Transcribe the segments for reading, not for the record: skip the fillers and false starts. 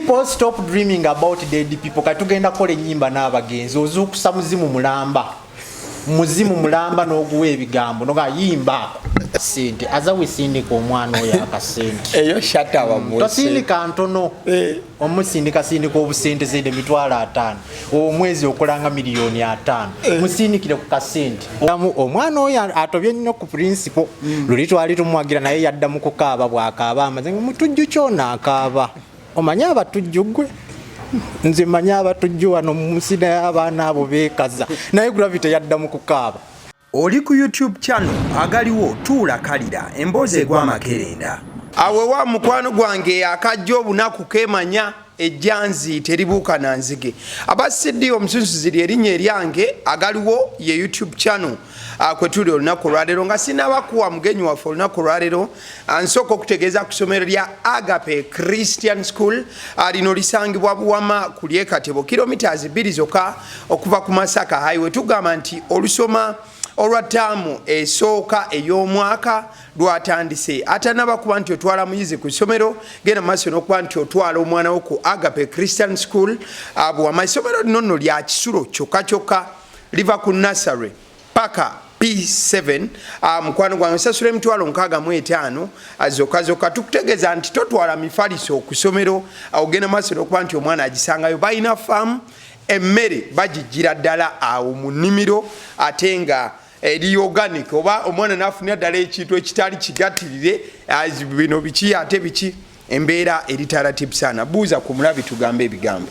People, stop dreaming about dead people. Kati tugenda kukola ennyimba n'abagenzi. Ozuukusa muzimu mulamba, muzimu mulamba, n'oguwa ebigambo noga yimba sente. Aza wisindika omwana oyo akasente. Eyo shatawa. Tosindika ntono. Omusindika sindika obusente sente 500,000 omwezi, okolanga 50,000,000. Musindikire ku kasente. Omwana oyo atobye nnyo ku principle. Luli twali tumwagira, naye yadda mu kukaaba. Bwakaaba amaze, mutujju kyona akaaba. Omanye abatujju gwe, nze manyi abatujju wano mu nsi, naye abaana abo beekaza, naye Gravity yadda mu kukaaba. Oli ku YouTube channel Agaliwo, tuula kalira emboozi egwa amakerenda. Awe wa mukwano gwange akajja obunaku kemanya ejjanzi teribuuka na nzige. Aba CD omusunsuzi lyerinnya eryange. Agaliwo ye YouTube channel kwe tuli olunaku olwaleero. Nga sinabakuwa mugenyi waffe olunaku olwaleero, nsooka okutegeeza ku ssomero lya Agape Christian School. Lino lisangibwa Buwama ku lyekatebo, kilometers 2 zokka okuva ku Masaka Highway. Tugamba nti olusoma olwa ttaamu esooka ey'omwaka lwatandise. Atanaba kuba nti otwala muyizi ku ssomero, genda maaso n'okuba nti otwala omwana wo ku Agape Christian School Buwama. Essomero lino nno lya kisulo kyokka kyokka, liva ku nursery paka P7. Mukwano gwange, osasula 65,000 zokka zokka. Tukutegeeza nti totwala mifaliso ku ssomero, ogenda maaso n'okuba nti omwana agisangayo. Balina faamu, emmere bagijjira ddala awo mu nnimiro, ate nga eri organic, oba omwana nafunira ddala ekintu ekitali kigattirire. Bino biki ate biki, embeera eri taratibu sana. Buuza ku mulabi, tugambe ebigambo.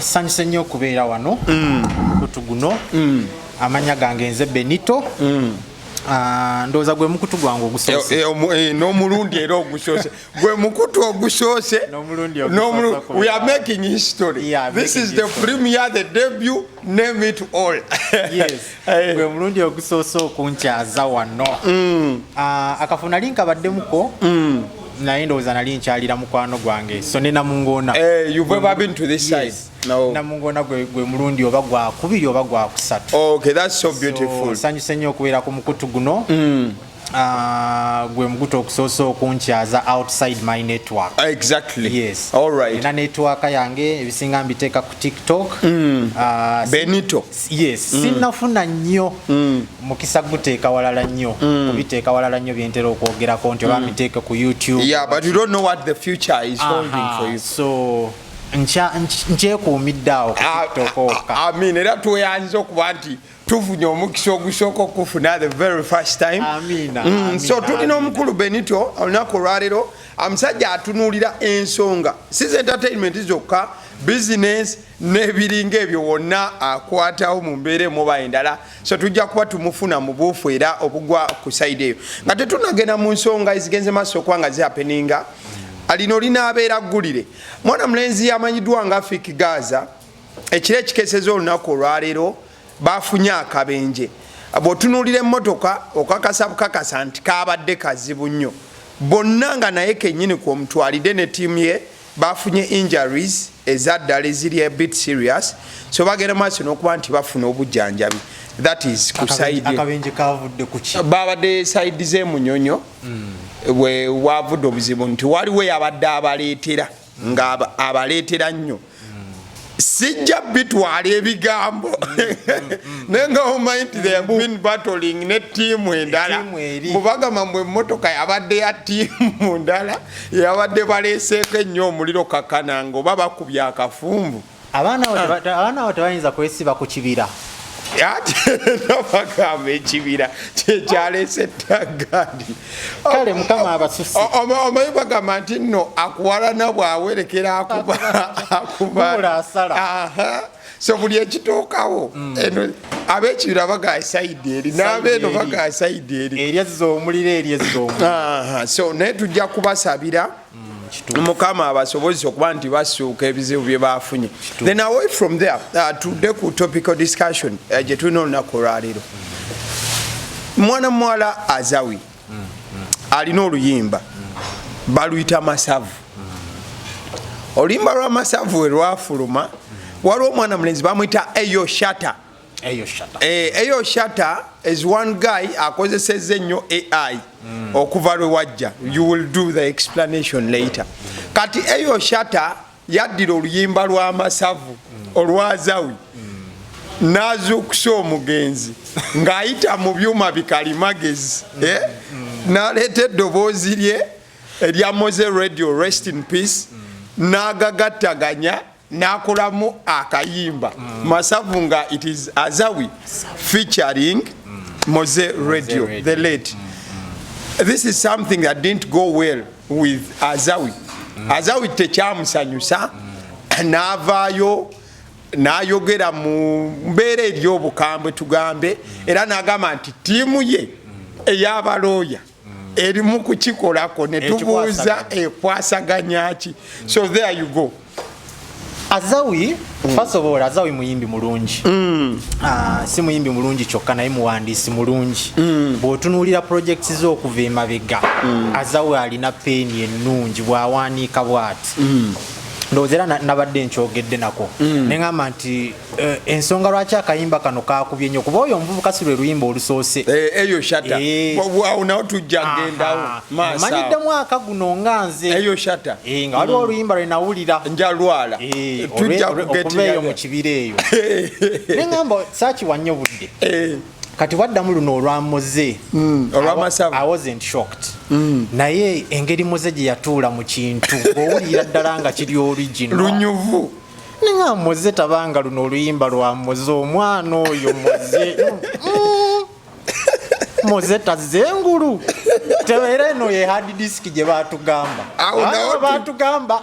Sanyuse nnyo okubeera wano mukutu guno. Amanya gange nze Benito. Ndowooza gwe mukutu gwange ogusoose. N'omulundi era ogusoose, gwe mukutu ogusoose. N'omulundi ogusoose We are making history. Yeah, this making is the history. Premiere, the debut, name it all. Yes. Gwe mulundi ogusoose okunkyaza wano. Akafo nali nkabaddemuko, naye ndowooza nali nkyalira mukwano gwange, so ne Namungoona. You've ever been to this side? Yes. No. Namungoona gwe mulundi oba gwakubiri oba gwakusatu. Okay, that's so beautiful. So, nsanyuse nnyo okubeera ku mukutu guno. Gwe mukutu okusoose okunkyaza outside my network. Exactly. Yes. All right. Nina network yange, ebisinga mbiteeka ku TikTok. Benito. Yes, sinnafuna nnyo mukisa guteeka walala nnyo, kubiteeka walala nnyo byentera okwogerako nti oba mbiteeke ku YouTube. Yeah, but you don't know what the future is holding for you. So nkyekuumidde awo ku TikTok okka. I mean, era tweyanza okuba nti tufunye omukisa ogusooka okufuna the very first time. Amiina, So amiina, tulina amiina. omukulu Benito olunaku olwaleero, omusajja atunuulira ensonga si za entertainment zokka, business n'ebiringa ebyo wonna akwatawo mu mbeera emu oba endala. So tujja kuba tumufuna mu buufu era obugwa ku side eyo. Nga tetunagenda mu nsonga ezigenze maaso okuba nga zihappeninga, lino linaabeera ggulire. Mwana mulenzi yamanyiddwa nga Fik Gaza, ekiro ekikeseza olunaku olwaleero bafunye akabenje. Bw'otunuulira emmotoka, okakasa bukakasa nti kabadde kazibu nnyo. Bonna nga naye kennyini kwomutwalidde ne ttiimu ye bafunye injuries ezaddala eziri a bit serious, so bagenda maaso n'okuba nti bafuna obujjanjabi. That is ku side. Akabenje kavudde ku ki? Babadde side z'emunyonyo we wavudde obuzibu, nti waliwo yabadde abaleetera nga abaleetera nnyo. Sijja bitwala ebigambo, naye nga omanyi nti they have been battling ne ttiimu endala. Ttiimu eri. Mubagamba mbwe emmotoka yabadde ya ttiimu ndala, yabadde baleeseeko ennyo omuliro kakananga oba bakubye akafunvu. Abaana abo tebayinza kwesiba ku kibira. Ate nabagamba ekibira kyekyaleese ettagadi. Kale Mukama abasuse. Omanyi bagamba nti nno akuwalana bwawerekera akuba akuba. Kubula asala. Aha. So buli ekituukawo eno, ab'ekibira bagaa side eri, n'abeeno eri. Bagaa side eri. Eri ezza omuliro, eri ezza omuliro. Aha. So naye tujja kubasabira Mukama abasobozesa okuba nti basuuka ebizibu bye bafunye. Then away from there, tudde ku topical discussion gye tulina olunaku olwaleero. Mwana muwala Azawi alina oluyimba baluyita Masavu. Oluyimba lwa Masavu we lwafuluma, waliwo omwana mulenzi bamuyita Eyo Shata. Eyo Shata. Eyo Shata is one guy akozesezza ennyo AI okuva lwe wajja. You will do the explanation later. Kati Eyo Shata Yaddira oluyimba lw'amasavu olwazawi n'azuukusa omugenzi ng'ayita mu byuma bikalimagezi, eh? N'aleeta eddoboozi lye erya Moze Radio, rest in peace, n'agagattaganya n'akolamu akayimba Masavu, nga it is Azawi featuring Moze Radio, Radio. The late. This is something that didn't go well with Azawi. Azawi tekyamusanyusa, n'avaayo n'ayogera mu mbeera eri obukambwe tugambe, era n'agamba nti ttiimu ye ey'abalooya erimu kukikolako, ne tubuuza ekwasaganya ki. So there you go. Azawi, first of all, Azawi muyimbi mulungi. Ah, si muyimbi mulungi kyokka, naye muwandiisi mulungi. Bw'otunuulira projects ze okuva emabega, Azawi alina peeni ennungi bw'awandiika bw'ati. Ndowooza era nabadde nkyogedde nako neŋŋamba nti ensonga lwaki akayimba kano kakubye nnyo, kuba oyo omuvubuka si lwe luyimba olusoose. Eh, eyo shata. Eh. Awo nawo tujja kugendawo maaso manyidde awo. Mwaka guno nga nze Eyo shata. Eh, nga waliwo oluyimba lwe nawulira. Njalwala. Eh, tujja okuva eyo mu kibira eyo neŋŋamba saakiwa nnyo budde. Kati waddamu luno olwa Moze. Olw'amasavu. I wasn't shocked, naye engeri Moze gye yatuula mu kintu, ng'owulira ddala nga kiri original. Lunyuvu. Neŋŋamba Moze tabanga luno oluyimba lwa Moze, omwana oyo Moze. Moze tazze engulu, tebeera eno ye hard disk gye batugamba. Awo nawo Batugamba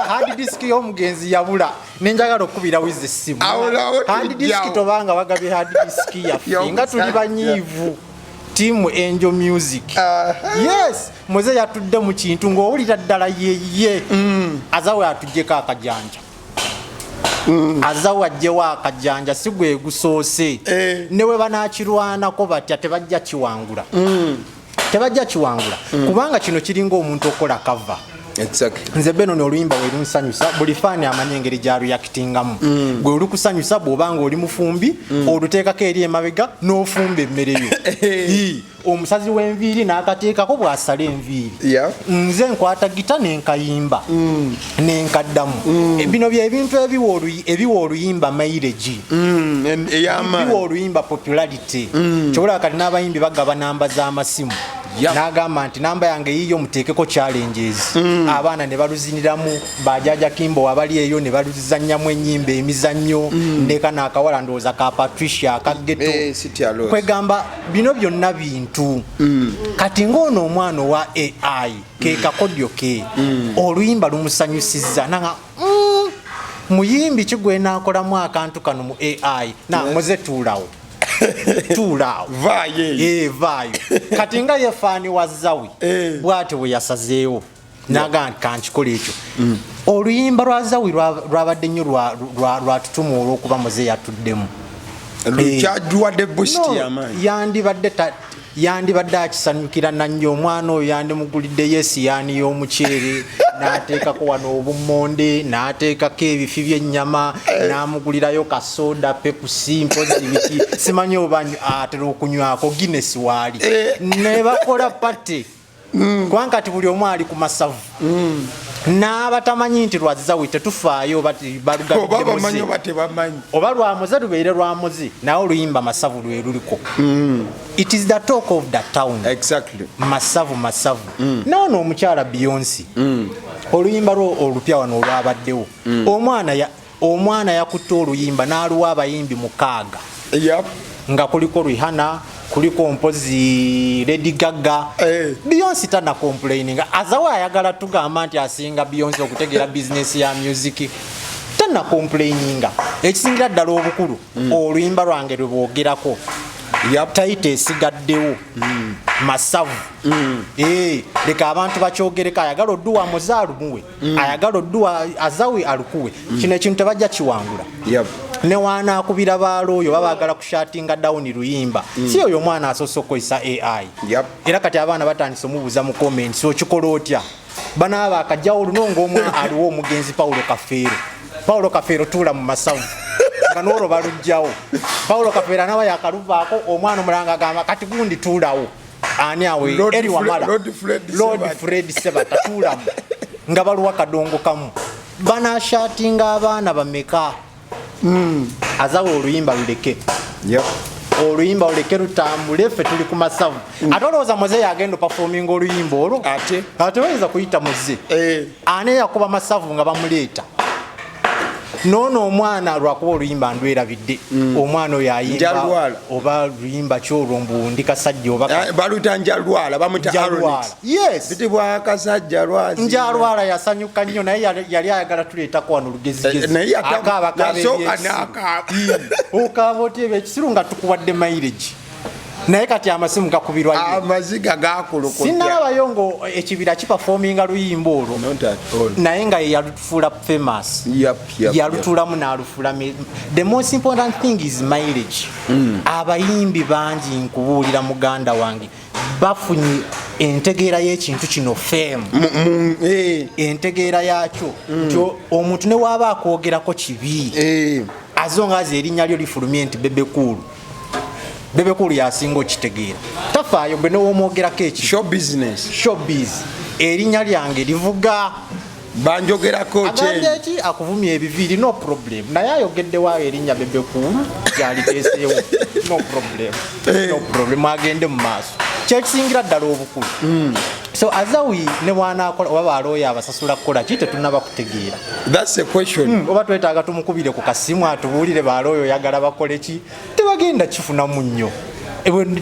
hard disk y'omugenzi yabula, nenjagala okukubira Wizi essimu. Awo nawo Hard disk tujjawo. tobanga bagabye hard disk yaffe nga tuli banyiivu, team Angel Music. Yes, Moze yatudde mu kintu ng'owulira ddala yeye. Azawe atuggyeko akajanja, Azawe aggyewo akajanja, si gwe gusoose. Eh. Ne bwe banakirwanako batya, tebajja kiwangula, tebajja kiwangula, kubanga kino kiringa omuntu okola cover. Nze Benoni, oluyimba we lunsanyusa, buli faani amanye engeri gyaluyakitingamu. Gwe olukusanyusa bw'obanga oli mufumbi, oluteekako eri emabega n'ofumba emmere yo. Ii, omusazi w'enviiri n'akateekako bw'asala enviiri. Nze nkwata gita nenkayimba nenkaddamu. Bino byebintu ebiwa oluyimba mileage, Ey'amaanyi. Biwa oluyimba popularity. Kyobulaba kati n'abayimbi bagaba namba z'amasimu. N'agamba nti namba yange yiyo, muteekeko challenges. Abaana ne baluziniramu, bajaja Kimbo abali eyo ne baluzannyamu ennyimba, emizannyo. Ndeka n'akawala ndowooza ka Patricia akageto. Eh, City Alosi. Kwegamba bino byonna bintu. Kati ng'ono omwana owa AI ke kakodyo ke oluyimba lumusanyusizza, nanga muyimbi ki gwe naakolamu akantu kano mu AI? Na Moze tuulawo, tuulaawo. Vaayo eyo. Eh, vaayo. Kati nga ye faani wa Zawi, bw'atyo bwe yasazeewo naga nti kankikola ekyo. Oluyimba lwa Zawi lwabadde nnyo lwatutuma olw'okuba Moze yatuddemu. Lukyagiwadde boost No, y'amaanyi. Yandibadde akisanyukira nannyo. Omwana oyo yandimuguliddeyo esiyaani y'omuceere, n'ateekako wano obummonde, n'ateekako ebifi by'ennyama, n'amugulirayo kasoda Pepsi, mpozi biki simanyi oba atera okunywako Guinness waali, ne bakola party, kubanga kati buli omu ali ku masavu n'abatamanyi nti lwazzawi tetufaayo oba oba balugabidde bamanyi Moze. Oba tebamanyi. Oba lwamuze, lubeere lwamuze, naye oluyimba Masavu lwe luliko. It is the talk of the town. Masavu, masavu. Noono omukyala Beyonce, oluyimba lwo olupya wano olwabaddewo, omwana yakutte oluyimba n'aluwa abayimbi 6, nga kuliko Rihanna, kuliko mpozi Lady Gaga. Beyonce tana complaininga. Azawe ayagala tugamba nti asinga Beyonce okutegeera bizinesi ya music, tana complaininga. Ekisingira ddala obukulu, oluyimba lwange lwe bwogerako, title esigaddewo Masavu. Eh, leka abantu bakyogereko. Ayagala odduwa Moze alumuwe, ayagala odduwa Azawi alukuwe. Kino ekintu tebajja kiwangula. Ne wanaakubira baalooyo baba baagala kushuttinga down luyimba, si oyo omwana asoose okukozesa AI. Era kati abaana batandise omubuuza mu comments, okikola otya? Banaaba akajjawo luno ng'omwa aliwo omugenzi Paulo Kafeero. Paulo Kafeero tuula mu masavu, nga n'olwo balugjawo. Paulo Kafeero anaaba yakaluvaako, omwana omulanga agamba kati gundi tuulawo ani awe. Lord Eri Wamala. Lord Fred Lord Sebata. Fred Sebata tuulamu, nga baluwa kadongo kamu. Banashatinga abaana bameka? Azawa oluyimba luleke. Oluyimba luleke lutambule, ffe tuli ku masavu. Ate olowooza Muze yagenda opafominga oluyimba olwo? Ate? Ate bayinza kuyita Muze. Ani yakuba masavu nga bamuleeta? Noono omwana lwakuba oluyimba ndwerabidde. Omwana oyo ayimba Njalwala. Oba luyimba ki olwo, mbu ndi kasajja oba Baluyita Njalwala, bamwita Njalwala. Aronix. Yes. Bitibwa kasajja lwazi. Njalwala yasanyuka nnyo, naye yali ayagala tuleetako wano lugezigezi. Naye Akaaba kaaba yasooka ebyekisiru. n'akaaba. Okaaba otya ebyekisiru nga tukuwadde mileage? Naye kati amasimu gakubirwa nnyo. Amaziga gakulukuta. Sinnalabayo ngo ekibira kipafominga luyimba olwo. Not at all. Naye nga ye yalufuula famous. Yep. Yalutuulamu n'alufuula the most important thing is mileage. Abayimbi bangi, nkubuulira muganda wange, bafunye entegeera y'ekintu kino, fame. Entegeera yakyo nti omuntu ne waaba akwogerako kibi, as long as erinnya lyo lifulumye nti Bebe Cool, Bebe Cool yasinga okitegeera, tafaayo gwe newomwogerako ekibi. Show business. Showbiz, erinnya lyange livuga. Banjogerako Agambye kye ki, akuvumya ebiviiri, no problem, naye ayogeddewo erinnya Bebe Cool gyaliteeseewo, no problem, no problem, agende mu maaso. Kyekisingira ddala obukulu. So Azawi ne bwanakola oba balooya abasasula kukola ki, tetunaba kutegeera. That's a question. Oba twetaaga tumukubire ku kasimu atubuulire balooya oyagala bakole ki. Tebagenda kifunamu nnyo.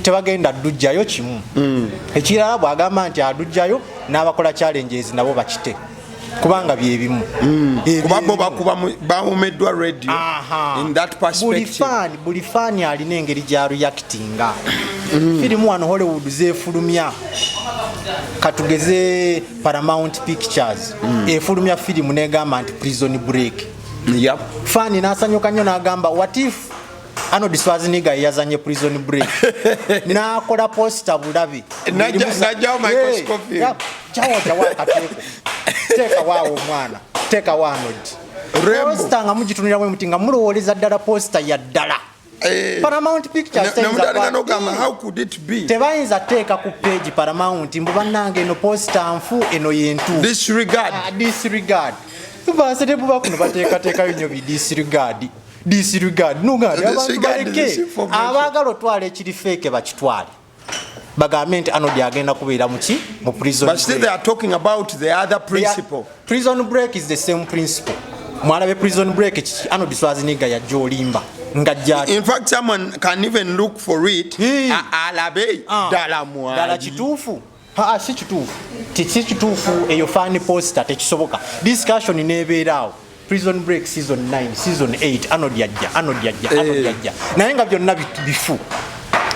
Tebagenda dujjayo kimu. Ekirala, bwagamba nti adujjayo n'abakola challenges nabo bakite, kubanga byebimu. Kuba bo bakuba bawomeddwa radio. In that Buli perspective. fan, buli fan alina engeri gyareactinga. Firimu wano Hollywood zefulumya, katugeze Paramount Pictures efulumya firimu negamba nti Prison Break. Fan nasanyuka nnyo n'agamba, "What if Arnold Schwarzenegger yazanye Prison Break?" N'akola poster bulabe. Najjawo Michael Scofield. Jawo, jawo akateeko, teeka waawo omwana, teeka wa Arnold. Rambo. Poster nga mugituniramu muti nga mulowooleza ddala poster ya ddala. Paramount Pictures teyinza Nemutandika nogamba, "How could it be?" Tebayinza teeka ku page Paramount mbu bannange eno poster nfu, eno yentuufu. Disregard. Ah, disregard. Basetebu kuno bateekateekayo nnyo bi disregard, disregard, nugandi abantu Disregard baleke this information. Abaagala otwala ekiri fake bakitwale, bagambe nti Arnold agenda kubeera muki, mu Prison But still Break. they are talking about the other principle. Prison Break is the same principle. Mwalabe Prison Break kiki? Arnold Schwarzenegger yajja olimba ngajja ati. In fact, someone can even look for it. Hey. Alabe Ah. ddala Ddala mwali. kituufu? Aa, si kituufu. Si kituufu, eyo fan poster tekisoboka. Discussion nebeeraawo, Prison Break season 9, season 8, Arnold yajja, Arnold yajja, Arnold yajja, naye nga byonna bifu.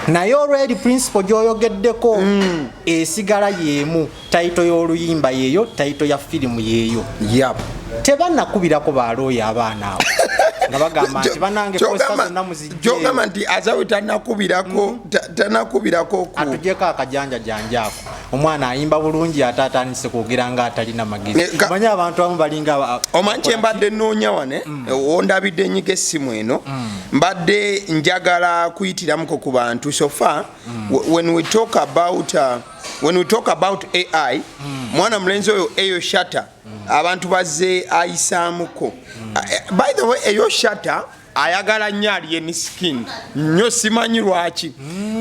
Naye olweri principle gy'oyogeddeko esigala y'emu, title y'oluyimba yeeyo, title ya firimu yeeyo. Tebannakubirako balooya abaana abo nga bagamba nti banange poster zonna muzijjeeyo. Kyogamba nti Azawi tanakubirako tanakubirako ku Atujeko akajanja janja ako. Omwana ayimba bulungi, ate atandise kwogera nga atalina magezi. Manyi abantu abamu balinga Omanyi kyembadde nnoonya wane, wondabidde enyiga essimu eno, mbadde njagala kuyitiramuko ku bantu. So far, when we talk about AI, mwana mulenzi oyo Eyo Shata, abantu bazze ayisaamuko. By the way, Eyo Shata ayagala nnyo Alien Skin nnyo, simanyi lwaki,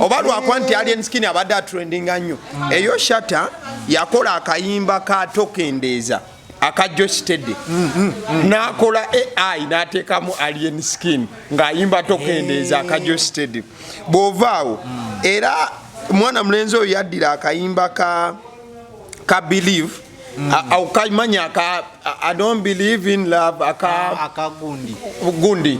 oba lwakuba nti Alien Skin abadde atrendinga nnyo. Eyo Shata yakola akayimba ka Tokendeeza aka Jostede, n'akola AI n'ateekamu Alien Skin ng'ayimba Tokendeeza aka Jostede. Bw'ovaawo, era mwana mulenzi oyo yaddira akayimba ka Believe, okamanya aka "I don't believe in love" aka Akagundi. Gundi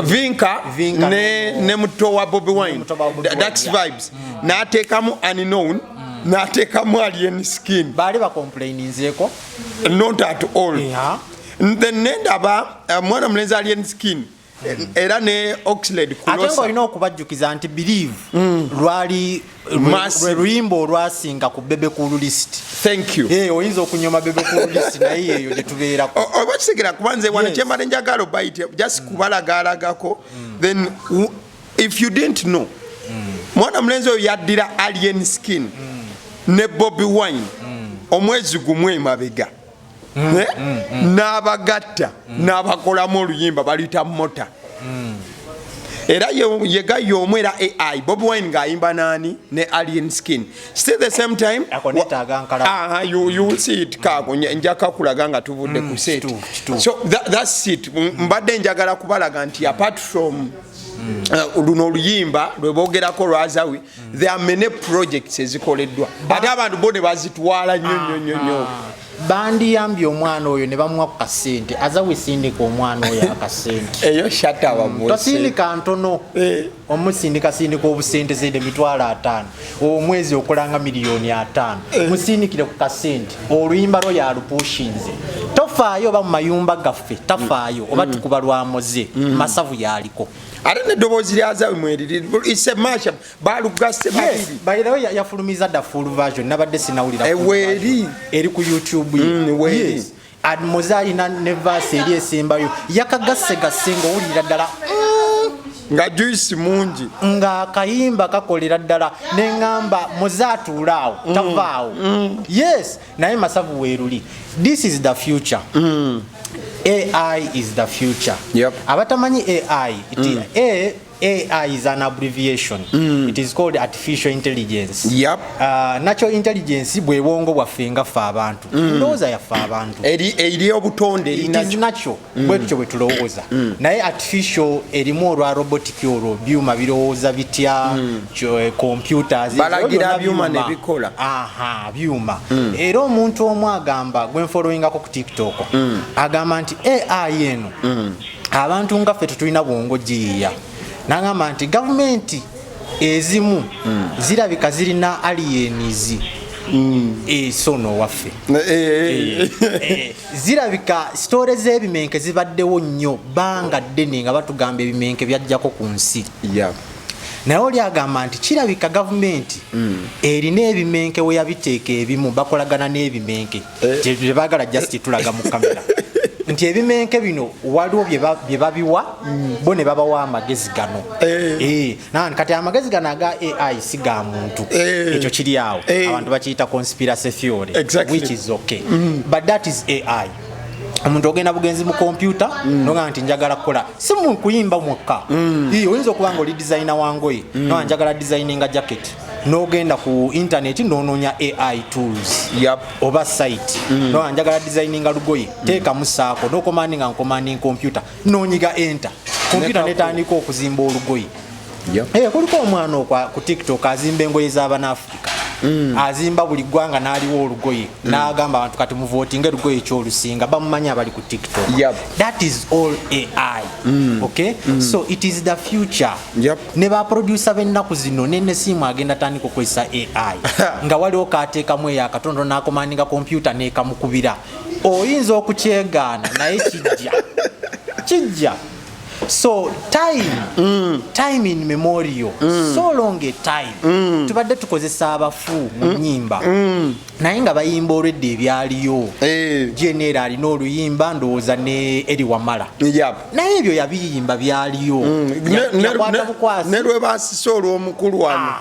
Vinka, Vinka ne muto wa Bobi Wine, Muto wa Bobi Wine, Dax yeah. Vibes, n'ateekamu Unknown, n'ateekamu Alien Skin. Baali bacomplaininzeeko? Not at all. Then nendaba mwana mulenzi Alien Skin era ne Oxlade Ate Kulosa. ngaolina okubajjukiza nti Believe lwali Massive. lwe luyimba olwasinga ku Bebe Cool list. Thank you. Eh, oyinza okunyoma Bebe Cool list, naye eyo gye tubeerako. Oba kitegera, kuba nze wano kyembadde njagala obayite just kubalagalagako. Then if you didn't know, mwana mulenzi oyo yaddira Alien Skin ne Bobi Wine omwezi gumu emabega. Eh? N'abagatta n'abakolamu oluyimba baluyita Mota. Era yega y'omu era AI Bobi Wine ng'ayimba naani ne Alien Skin, still the same time. Ako neetaaga nkalaba. Aha, you will see it. Kaako nja kakulaga nga tuvudde ku set. Kituufu. So that's it. Mbadde njagala kubalaga nti apart from luno oluyimba lwe boogerako lwazawi, there are many projects ezikoleddwa, ate abantu bo ne bazitwala nnyo nnyo nnyo nnyo. Bandiyambye omwana oyo ne bamuwa ku kasente. Azawi, sindika omwana oyo akasente. Eyo shatawa. Tosindika ntono. Eh. Omusindika sindika obusente sente 50,000 omwezi, okolanga 50,000,000. Musindikire ku kasente, oluyimba lwo yalupushinze. Tofaayo oba mu mayumba gaffe, tafaayo oba tukuba lwamoze masavu yaliko. Ate neddoboozi lyazawi mweriri, it's a mashup, balugasse babiri. By the way, yafulumiza dda full version, nabadde sinawulira Eh, full weeri. version. Eri ku YouTube ye. Weeri. Yes. And Moze alina ne verse eri esembayo yakagasegasse ngaowulira ddala nga juice mungi. Ng'akayimba kakolera ddala, neŋŋamba Moze atuula awo, tavaawo. Yes, naye masavu weeruli. This is the future. AI is the future. Abatamanyi AI, AI is an abbreviation. It is called artificial intelligence. Natural intelligence bwe bwongo bwaffe nga ffe abantu, ndowooza yaffe abantu. Eri obutonde. It is natural, bwe tutyo bwe tulowooza. Naye artificial erimu olwa robotic, olwo byuma birowooza bitya, computers. Balagira ebyo byonna. Byuma ne bikola. Aha, byuma. Era omuntu omu agamba, gwe nfollowingako ku TikTok, agamba nti AI eno abantu nga ffe tetulina bwongo giyiya. Nagamba nti gavumenti ezimu zirabika zirina aliens esono waffe. Zirabika story z'ebimenke zibaddewo nnyo bbanga ddene nga batugamba ebimenke byajjako ku nsi. Naye oli agamba nti kirabika gavumenti erina ebimenke we yabiteeka, ebimu bakolagana n'ebimenke. Tebaagala just tulaga mu kamera nti ebimenke bino waliwo bye babiwa bo ne babawa amagezi gano. Kati amagezi gano aga AI si ga muntu. Ekyo kiri awo. Abantu bakiyita conspiracy theory, which is okay, but that is AI. Omuntu ogenda bugenzi mu kompyuta nogaa nti njagala kukola, si mu kuyimba mwokka. Ii, oyinza okuba nga oli designer wa ngoye, noga njagala designinga jacket, n'ogenda ku internet n'onoonya AI tools oba site, noga njagala designinga lugoye, teekamu saako n'ocommandinga, ncommanding computer, n'onyiga enter, computer netandika okuzimba olugoye. Kuliko omwana okwa ku TikTok azimba engoye z'Abanaafrika, azimba buli ggwanga n'aliwo olugoye, n'agamba abantu kati muvootinga elugoye ekyolusinga. Bamumanyi abali ku TikTok. That is all AI, okay? So it is the future. Ne baproducer b'ennaku zino nenesiimu agenda tandika okukozesa AI, nga waliwo kateekamu eyo akatono n'acommandinga kompyuta n'ekamukubira. Oyinza okukyegaana naye kijja, kijja. So time in memorial, so long a time tubadde tukozesa abafu mu nyimba, naye nga bayimba olwedda ebyaliyo. GNL alina oluyimba, ndowooza ne Eri Wamala. Naye ebyo yabiyimba byaliyo. Yakwata bukwasi. Ne lwe basise olw'omukulu wano,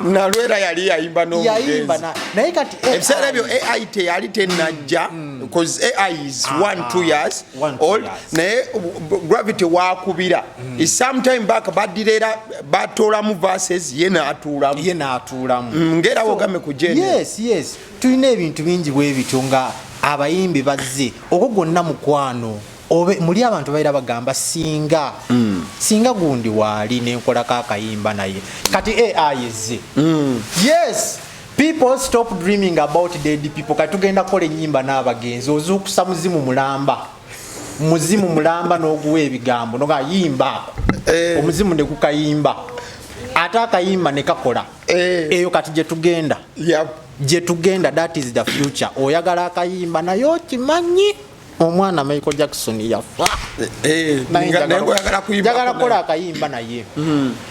nalwo era yali yayimba yayimba n'omugenzi. Naye kati Ebiseera ebyo AI teyali tenajja, because AI is 1-2 years 1-2 old. years. Naye Gravity wakubira is sometime back, baddira era batoolamu verses, ye n'atuulamu. Ye n'atuulamu. Ng'era wogambe ku GNL. Yes, tulina ebintu bingi bwe bityo nga abayimbi bazze okwo gwonna mukwano. Obe muli abantu baira bagamba singa gundi waali nenkolako akayimba, naye kati AI ezze. Yes, people stop dreaming about dead people. Kati tugenda kukola ennyimba n'abagenzi. Ozuukusa muzimu mulamba, muzimu mulamba n'oguwa ebigambo noga yimba ako. Omuzimu ne gukayimba, ate akayimba ne kakola. Eyo kati gye tugenda. Gye tugenda, that is the future. Oyagala akayimba naye okimanyi omwana Michael Jackson yafa. Naye Naye ng'oyagala kuyimbako. Njagala kukola akayimba naye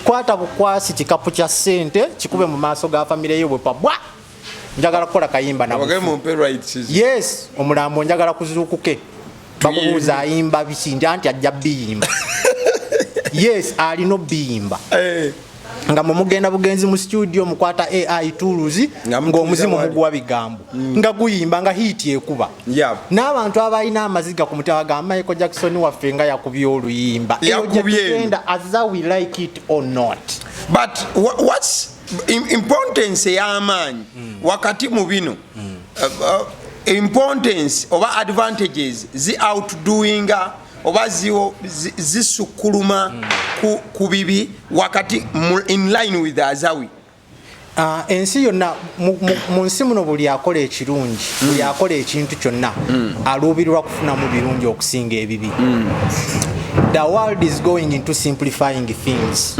kwata bukwasi kikapu kya ssente kikube mu maaso ga famire yo bwe pabwa, njagala kukola kayimba na Abagame mufu. mumpe rights. Yes, omulambo njagala kuzuukuke, bakubuuza ayimba biki, nti anti ajja biyimba. Yes, alina obiyimba. Nga mwe mugenda bugenzi mu studio, mukwata AI tools, Nga mutuuza ng'omuzimu wali. Muguwa bigambo, nga guyimba, nga hit ekuba. N'abantu abalina amaziga ku mutima bagamba, "Michael Jackson waffe nga yakubye oluyimba." Eyo gye Yakubye eno. tugenda, as we like it or not. But what's importance ey'amaanyi wakati mu bino, importance oba advantages zi outdoinga oba zisukkuluma ku bibi wakati in line with Azawi? Ensi yonna, mu nsi muno, buli akola ekirungi, buli akola ekintu kyonna, aluubirirwa kufunamu birungi okusinga ebibi. The world is going into simplifying things,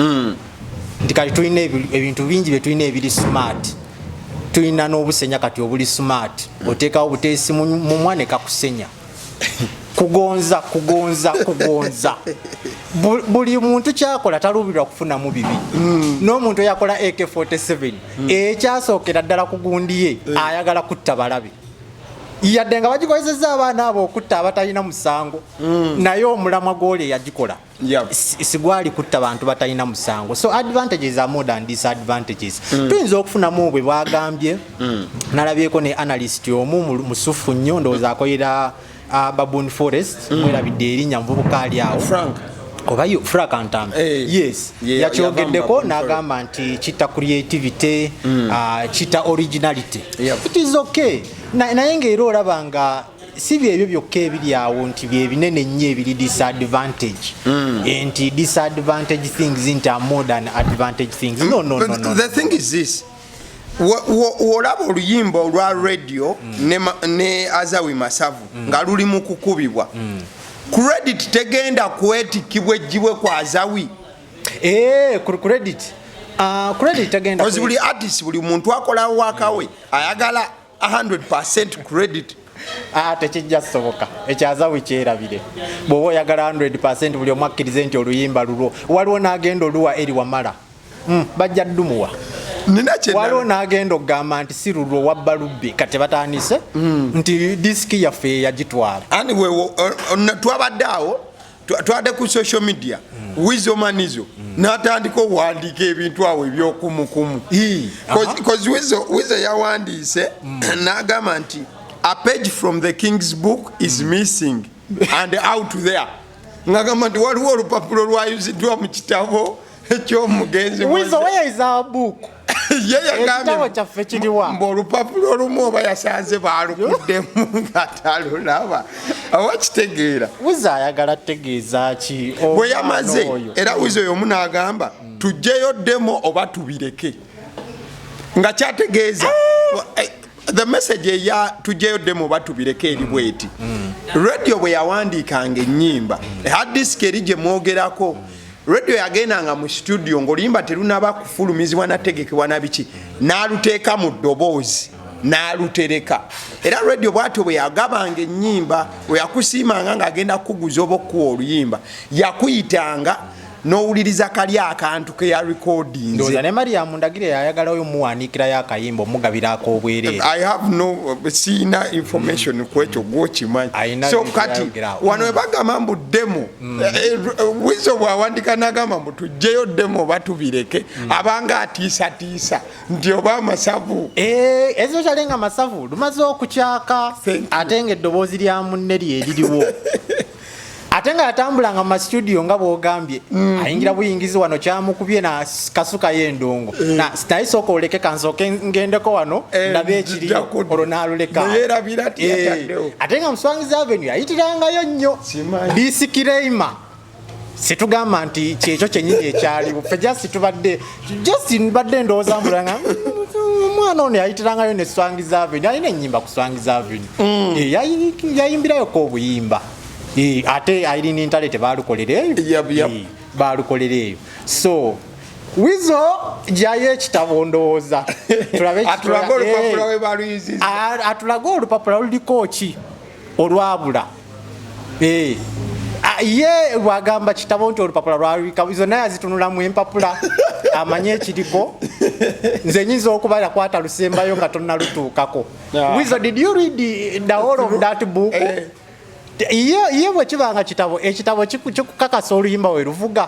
nti kati tulina ebintu bingi bye tulina ebiri smart. Tulina n'obusenya kati obuli smart, oteekawo buteesi mumwa ne kakusenya. Kugonza, kugonza, kugonza. Buli muntu kyakola taluubirwa kufunamu bibi. N'omuntu eyakola AK47, ekyasookera ddala ku gundi ye, ayagala kutta balabe, yadde nga bagikozesezza abaana abo okutta abatalina musango, naye omulamwa gw'oli eyagikola sigwali kutta bantu batalina musango. So advantages are more than disadvantages. Tuyinza okufunamu bwe bwagambye. Nalabyeko ne analyst omu musufu nnyo, ndowooza akolera Baboon Forest, mwerabidde erinnya, muvubuka ali awo. Frank. Oba yo Frank Ntambi? Yes. Yakyogeddeko. Yava mu N'agamba nti kita creativity, kita originality. It is okay. Naye ngaera olaba nga si byebyo byokka ebiri awo nti byebinene nnyo ebiri disadvantage. Nti disadvantage things nti are more than advantage things. No, no, no, But no. the thing is this. Wolaba oluyimba olwa Radio ne Azawi Masavu nga luli mu kukubibwa, credit tegenda kwetikibwa ejjibwe ku Azawi? Eh, credit, credit tegenda. Ozi buli artist, buli muntu akola wakawe ayagala 100 credit. Ah, tekijja kusoboka. Ekyazawi kyerabire. Bw'oba oyagala 100, buli omu akkirize nti oluyimba lulwo, waliwo n'agenda oluwa eri wamala, bajja ddumuwa. Nina Waliwo kye n'agenda okugamba nti si lulwo, wabba lubbi. Kati batandise nti disiki yaffe yagitwala. Anyway, twabadde awo, twabadde ku social media, Wizo Manizo n'atandika okuwandiika ebintu awo ebyokumukumu. 'Cause Wizo yawandiise n'agamba nti a page from the king's book is missing and out there, ng'agamba nti waliwo olupapula olwayuziddwa mu kitabo ekyomugenzi. Wizo, where is our book? Ye yagambye Ekitabo kyaffe kiriwa? Mbu olupapula olumu oba yasanze baalukuddemu nga talulaba, oba kitegeera. Wizo ayagala tegeeza ki? Bwe yamaze Omwana oyo. Era Wizo y'omu n'agamba tugyeyo demo oba tubireke, nga kyategeeza the message eya tugyeyo demo oba tubireke eri bweti: Radio bwe yawandiikanga ennyimba, hard disk eri gye mwogerako, Radio yagendanga mu studio ng'oluyimba terunaba kufulumizibwa nategekebwa na biki, n'aluteeka mu ddoboozi n'alutereka. Era Radio bwatyo bwe yagabanga ennyimba, bwe yakusiimanga ng'agenda kukuguza oba okukuwa oluyimba, yakuyitanga n'owuliriza kali akantu ke yarekodinze. Ndowooza ne Mariam Ndagire yayagalayo muwandiikirayo akayimba, omugabirako obwereere. I have no, siina information ku ekyo, gwokimanyi. Ayina So ebintu kati byayogerawo. Wano webagamba mbu demo, Wizo bwawandika nagamba mbu tugyeyo demo oba tubireke, abanga atiisatiisa nti oba amasavu. Eh, especially nga masavu lumaze okukyaka. Thank you. Ate nga eddoboozi lya munne lyeririwo, ate nga yatambulanga mu mastudio nga bwogambye, ayingira buyingizi wano, kyamukubye na kasukayo endongo. Naye sooka oleke kansooke ngendeko wano, ndabe ekiriyo. Nzija kudda. Olwo n'aluleka. Neyerabira ti yataddewo. Ate nga Muswangizi Avenue yayitirangayo nnyo. Simanyi. Disclaimer, situgamba nti kyekyo kyenyini ekyaliwo. Ffe just tubadde, just mbadde ndowooza mbulanga omwana ono yayitirangayo ne Swangizi Avenue, alina ennyimba ku Swangizi Avenue. Yayimbirayoko obuyimba. Ate Irene Ntale tebalukolera eyo? Yep. Balukolera eyo. So Wizo jayo ekitabo, ndowooza tulabe. Atulage olupapula we baluyiziza. Atulage olupapula luliko ki olwabula. Ye bwagamba kitabo nti olupapula lwalwika, zonna yazitunulamu empapula amanye ekiriko. Nze nyinza okuba yakwata lusembayo nga tonnalutuukako. Wizo, did you read the whole of that book? Ye bwe kiba nga kitabo, ekitabo kikukakasa oluyimba we luvuga.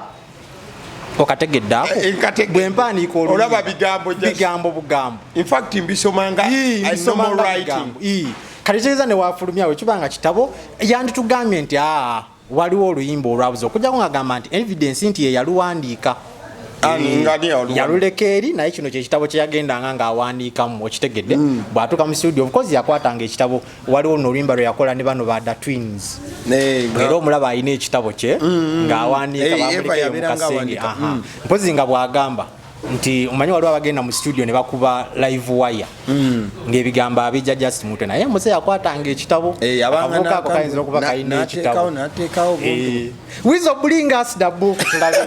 Okategedde ako? Eh, nkategedde. Bwe mpandiika oluyimba, Olaba bigambo just- bigambo bugambo. In fact, mbisomanga Ii, a mbisoma normal nga writing. bigambo. Ii. Kati kitegeeza ne wafulumyawo kiba nga kitabo, yanditugambye nti aa, waliwo oluyimba olwabuze, okujjako ng'agamba nti evidence nti ye yaluwandiika. Ani, nga ani yaluwandiika? Yaluleka eri, naye kino kyekitabo kyeyagendanga ng'awandiikamu, okitegedde? Bw'atuuka mu studio, of course yakwatanga ekitabo. Waliwo noluyimba lwe yakola ne bano ba The Twins, era omulaba alina ekitabo kye ng'awandiika. Eh, Eva Bamulekayo mu yabeeranga kasenge. awandiika. Aha. Mpozi nga bw'agamba nti omanyi waliwo abagenda mu studio ne bakuba live wire ng'ebigambo abijja just mutwe, naye muse yakwatanga ekitabo. Eh, abanga Akavubuka ako kayinza okuba kalina ekitabo. Nateekawo buntu. Eh, Weasel, bring us the book tulabe.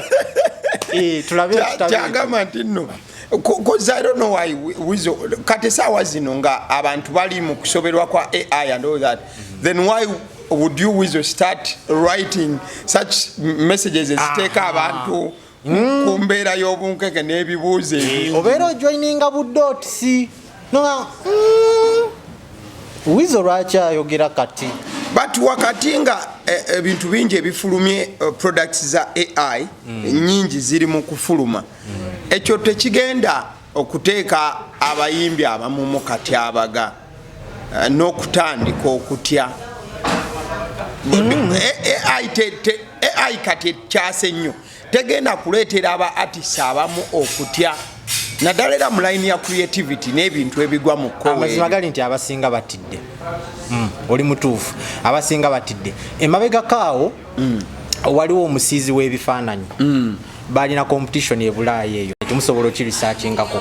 Eh, tulabe ekitabo ekyo. Kyagamba nti nno, 'cause I don't know why Weasel, kati esaawa zino nga abantu bali mu kusoberwa kwa AI and all that, then why would you, Weasel, start writing such messages eziteeka abantu ku mbeera y'obunkeke n'ebibuuzo ebingi? Obeera ojoininga bu dots noga, Weasel lwaki ayogera kati? But wakati nga ebintu bingi ebifulumye, products za AI nyingi ziri mu kufuluma, ekyo tekigenda okuteeka abayimbi abamu mu katyabaga n'okutandika okutya? AI AI kati ekyase nnyo, tegenda kuleetera aba artist abamu okutya, naddala era mu line ya creativity n'ebintu ebigwa mu kkowe? Amazima gali nti abasinga batidde. Oli mutuufu, abasinga batidde. Emabegako awo waliwo omusiizi w'ebifaananyi, balina competition e Bulaaya eyo, temusobola okiresearchingako.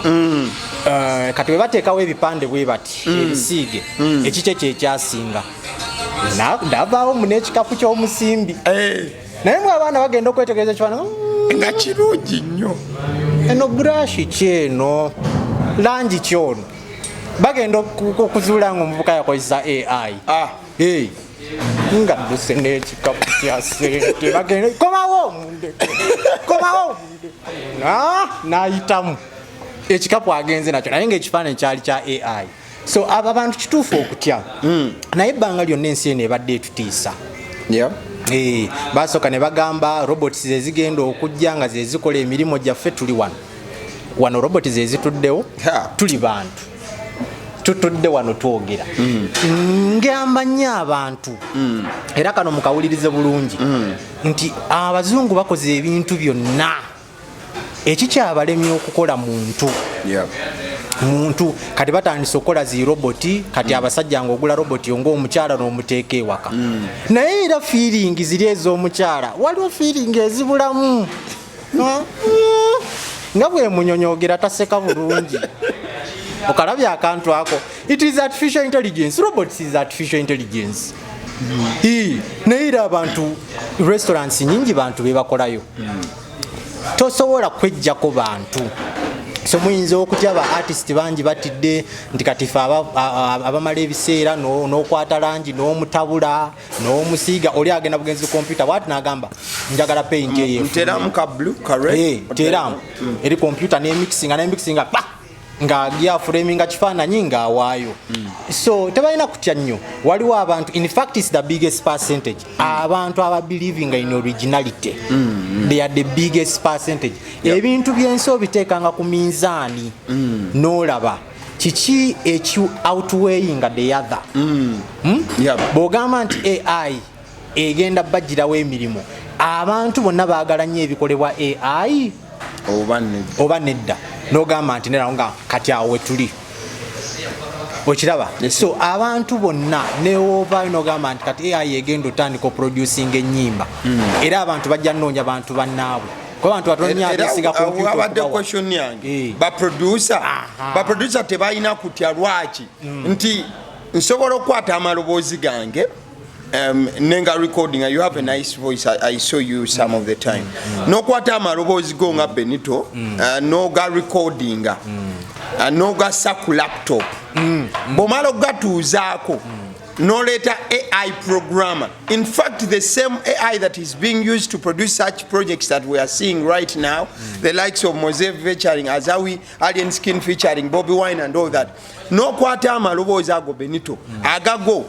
Kati bwe bateekawo ebipande bwe bati ebisiige, ekikye kyekyasinga. Ndavaawo mu n'ekikapu ky'omusimbi. Naye mwe abaana bagenda okwetegereza ekifaananyi, Nga kirungi nnyo. Eno brush kyeno, langi kyono, bagenda okuzuula nga omuvubuka yakozesa AI. Ah. Hey, nga dduse n'ekikapu kya sente, bagenda komawo mundeke, komawo mundeke. Ah, n'ayitamu ekikapu agenze nakyo, naye ngaekifaananyi kyali kya AI. So abo abantu kituufu okutya, naye ebbanga lyonna ensi eno ebadde etutiisa. Eh, basooka ne bagamba robots zezigenda okujja nga zezikola emirimu gyaffe. Tuli wano wano, robot zezituddewo. Tuli bantu, tutudde wano twogera. Ngamba nnyo abantu, era kano mukawulirize bulungi, nti abazungu bakoze ebintu byonna, ekikyabalemye okukola muntu. Muntu kati batandise okukola zi roboti. Kati abasajja nga ogula roboti ngaomukyala n'omuteeka ewaka, naye era feeling ziri ez'omukyala, waliwo feeling ezibulamu. Nga bwe munyonyogera taseka bulungi, okalabye akantu ako. It is artificial intelligence, robots is artificial intelligence. Naye era abantu, restaurants nyingi bantu bebakolayo, tosobola kwejjako bantu. So muyinza okutya, ba artist bangi batidde nti kati fe abamala ebiseera n'okwata langi n'omutabula n'omusiiga, oli agenda bugenzi kompyuta bwati n'agamba njagala paint eyo. Nteramu ka blue, ka red. Eh, teramu eri kompyuta nemixinga nemixinga pa ng'agya framinga kifaananyi ng'awaayo. So tebalina kutya nnyo. Waliwo abantu, in fact is the biggest percentage, abantu ababelievinga in originality, they are the biggest percentage. Ebintu byensi obiteekanga ku minzaani n'olaba kiki eki outweighing the other. Bw'ogamba nti AI egenda bagirawo emirimu, abantu bonna baagala nnyo ebikolebwa AI oba nedda? Oba nedda, n'ogamba nti nera nga kati awo wetuli, okiraba? So abantu bonna newoovaayo n'ogamba nti kati AI egenda otandika oproducinga ennyimba, era abantu bajja nnoonya bantu bannaabwe, kuba abantu batono nnyo Era abeesiga kompyuta abadde okubawa. Question yange, Eh. Aha. Baproducer tebalina kutya. Lwaki? Nti nsobola okukwata amaloboozi gange, nenga recording. You have a nice voice. I saw you some of the time nokwata amaloboozi go nga Benito, noga recordinga, nogassa ku laptop. Bwomala okugatuuzaako, noleeta AI programmer, in fact the same AI that is being used to produce such projects that we are seeing right now, the likes of Mose featuring Azawi, Alien Skin featuring Bobby Wine and all that, nokwata amaloboozi ago, Benito, agago.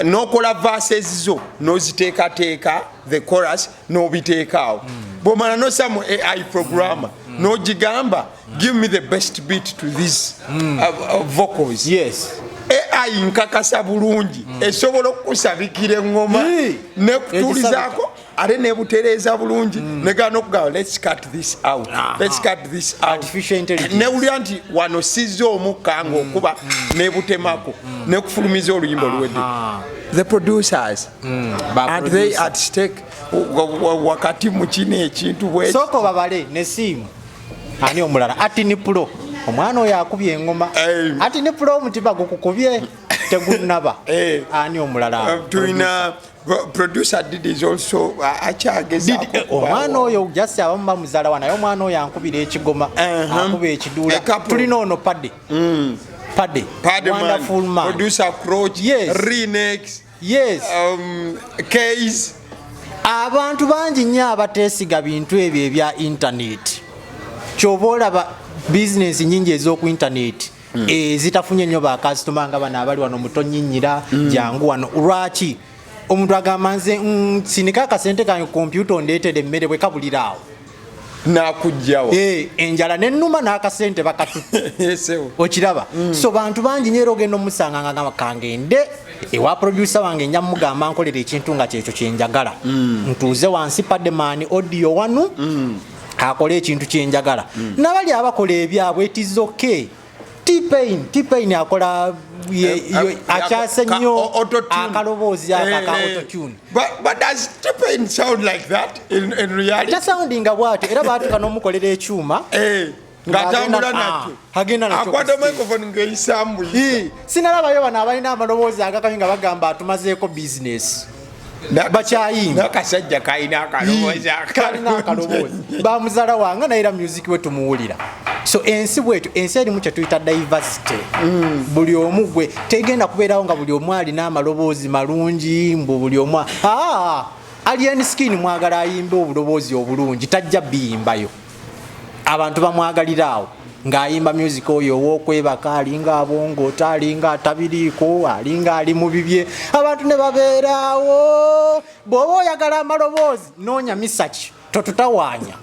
N'okola verses zo, n'oziteekateeka, the chorus n'obiteekaawo. Bw'omala nossa mu AI programmer, n'ogigamba, "Give me the best beat to these vocals." AI nkakasa bulungi esobola okukusabikira eŋŋoma nekutuulizaako, ate nebutereeza bulungi, negaana okugamba, "Let's cut this out, let's cut this out." Artificial intelligence. Newulira nti wano sizza omukka ngaokuba nebutemako, nekufulumiza oluyimba oluwedde. The producers, Ba and they producer. at stake wakati mu kino ekintu bwe Sooka obabale nesiimu. Ani omulala? Atini Pro, omwana oyo akubye eŋŋoma. Atini Pro, omutima gukukubye tegunnaba. Ani omulala? Tulina producer Didi is also akyagezaako. Omwana oyo just abamu bamuzaala wa, naye omwana oyo ankubira ekigoma, akuba ekiduula. A couple. Tulina ono Pade, Pade. Padman, Wonderful man. Producer Croach, Renex, Kays. Abantu bangi nnyo abateesiga bintu ebyo ebya intaneti. Kyoba olaba bizinesi nyingi ez'oku intaneti ezitafunye nnyo bakasitoma, nga bano abali wano mutonyinyira jangu wano. Lwaki omuntu agamba, "Nze sinika akasente kange kompyuta ondeetera emmere"? Bwe kabulira awo, Nakugjawo. Enjala nennuma n'akasente bakatutte. Yesewo. Okiraba? So bantu bangi nyo, era ogenda omusanga nga gamba, "Kangende ewa producer wange, nja mugamba nkolera ekintu nga kyekyo kyenjagala, ntuuze wansi Padman audio wanu akole ekintu kyenjagala." Nabali abakola ebyabwe, it is okay. T-Pain, T-Pain akola akyase nnyo akaloboozi aka ka autotune. But does T-Pain sound like that in reality? Tasoundinga bwatyo, era baatuka n'omukolera ekyuma. Ng'atambula Ng'agenda- nakyo. Ah, agenda nakyo ku Akwata stage. microphone ng'eyisambuyisa. Sinalabayo bano abalina amaloboozi agakabi nga bagamba atumazeeko bizinesi bakyayimba. N'akasajja kalina akaloboozi. Kalina akaloboozi, bamuzala wange, naye era music we tumuwulira. So ensi bwetyo, ensi erimu kyetuyita diversity. Buli omu gwe tegenda kubeerawo nga buli omu alina amaloboozi malungi, mbu buli omu. Ah, Alien Skin mwagala ayimbe obuloboozi obulungi, tajja biyimbayo. Abantu bamwagalira awo ng'ayimba music oyo ow'okwebaka, alinga abongoota, alinga atabiriiko, alinga ali mu bibye, abantu ne babeeraawo. Bw'oba oyagala amaloboozi, noonya misaki, totutawaanya,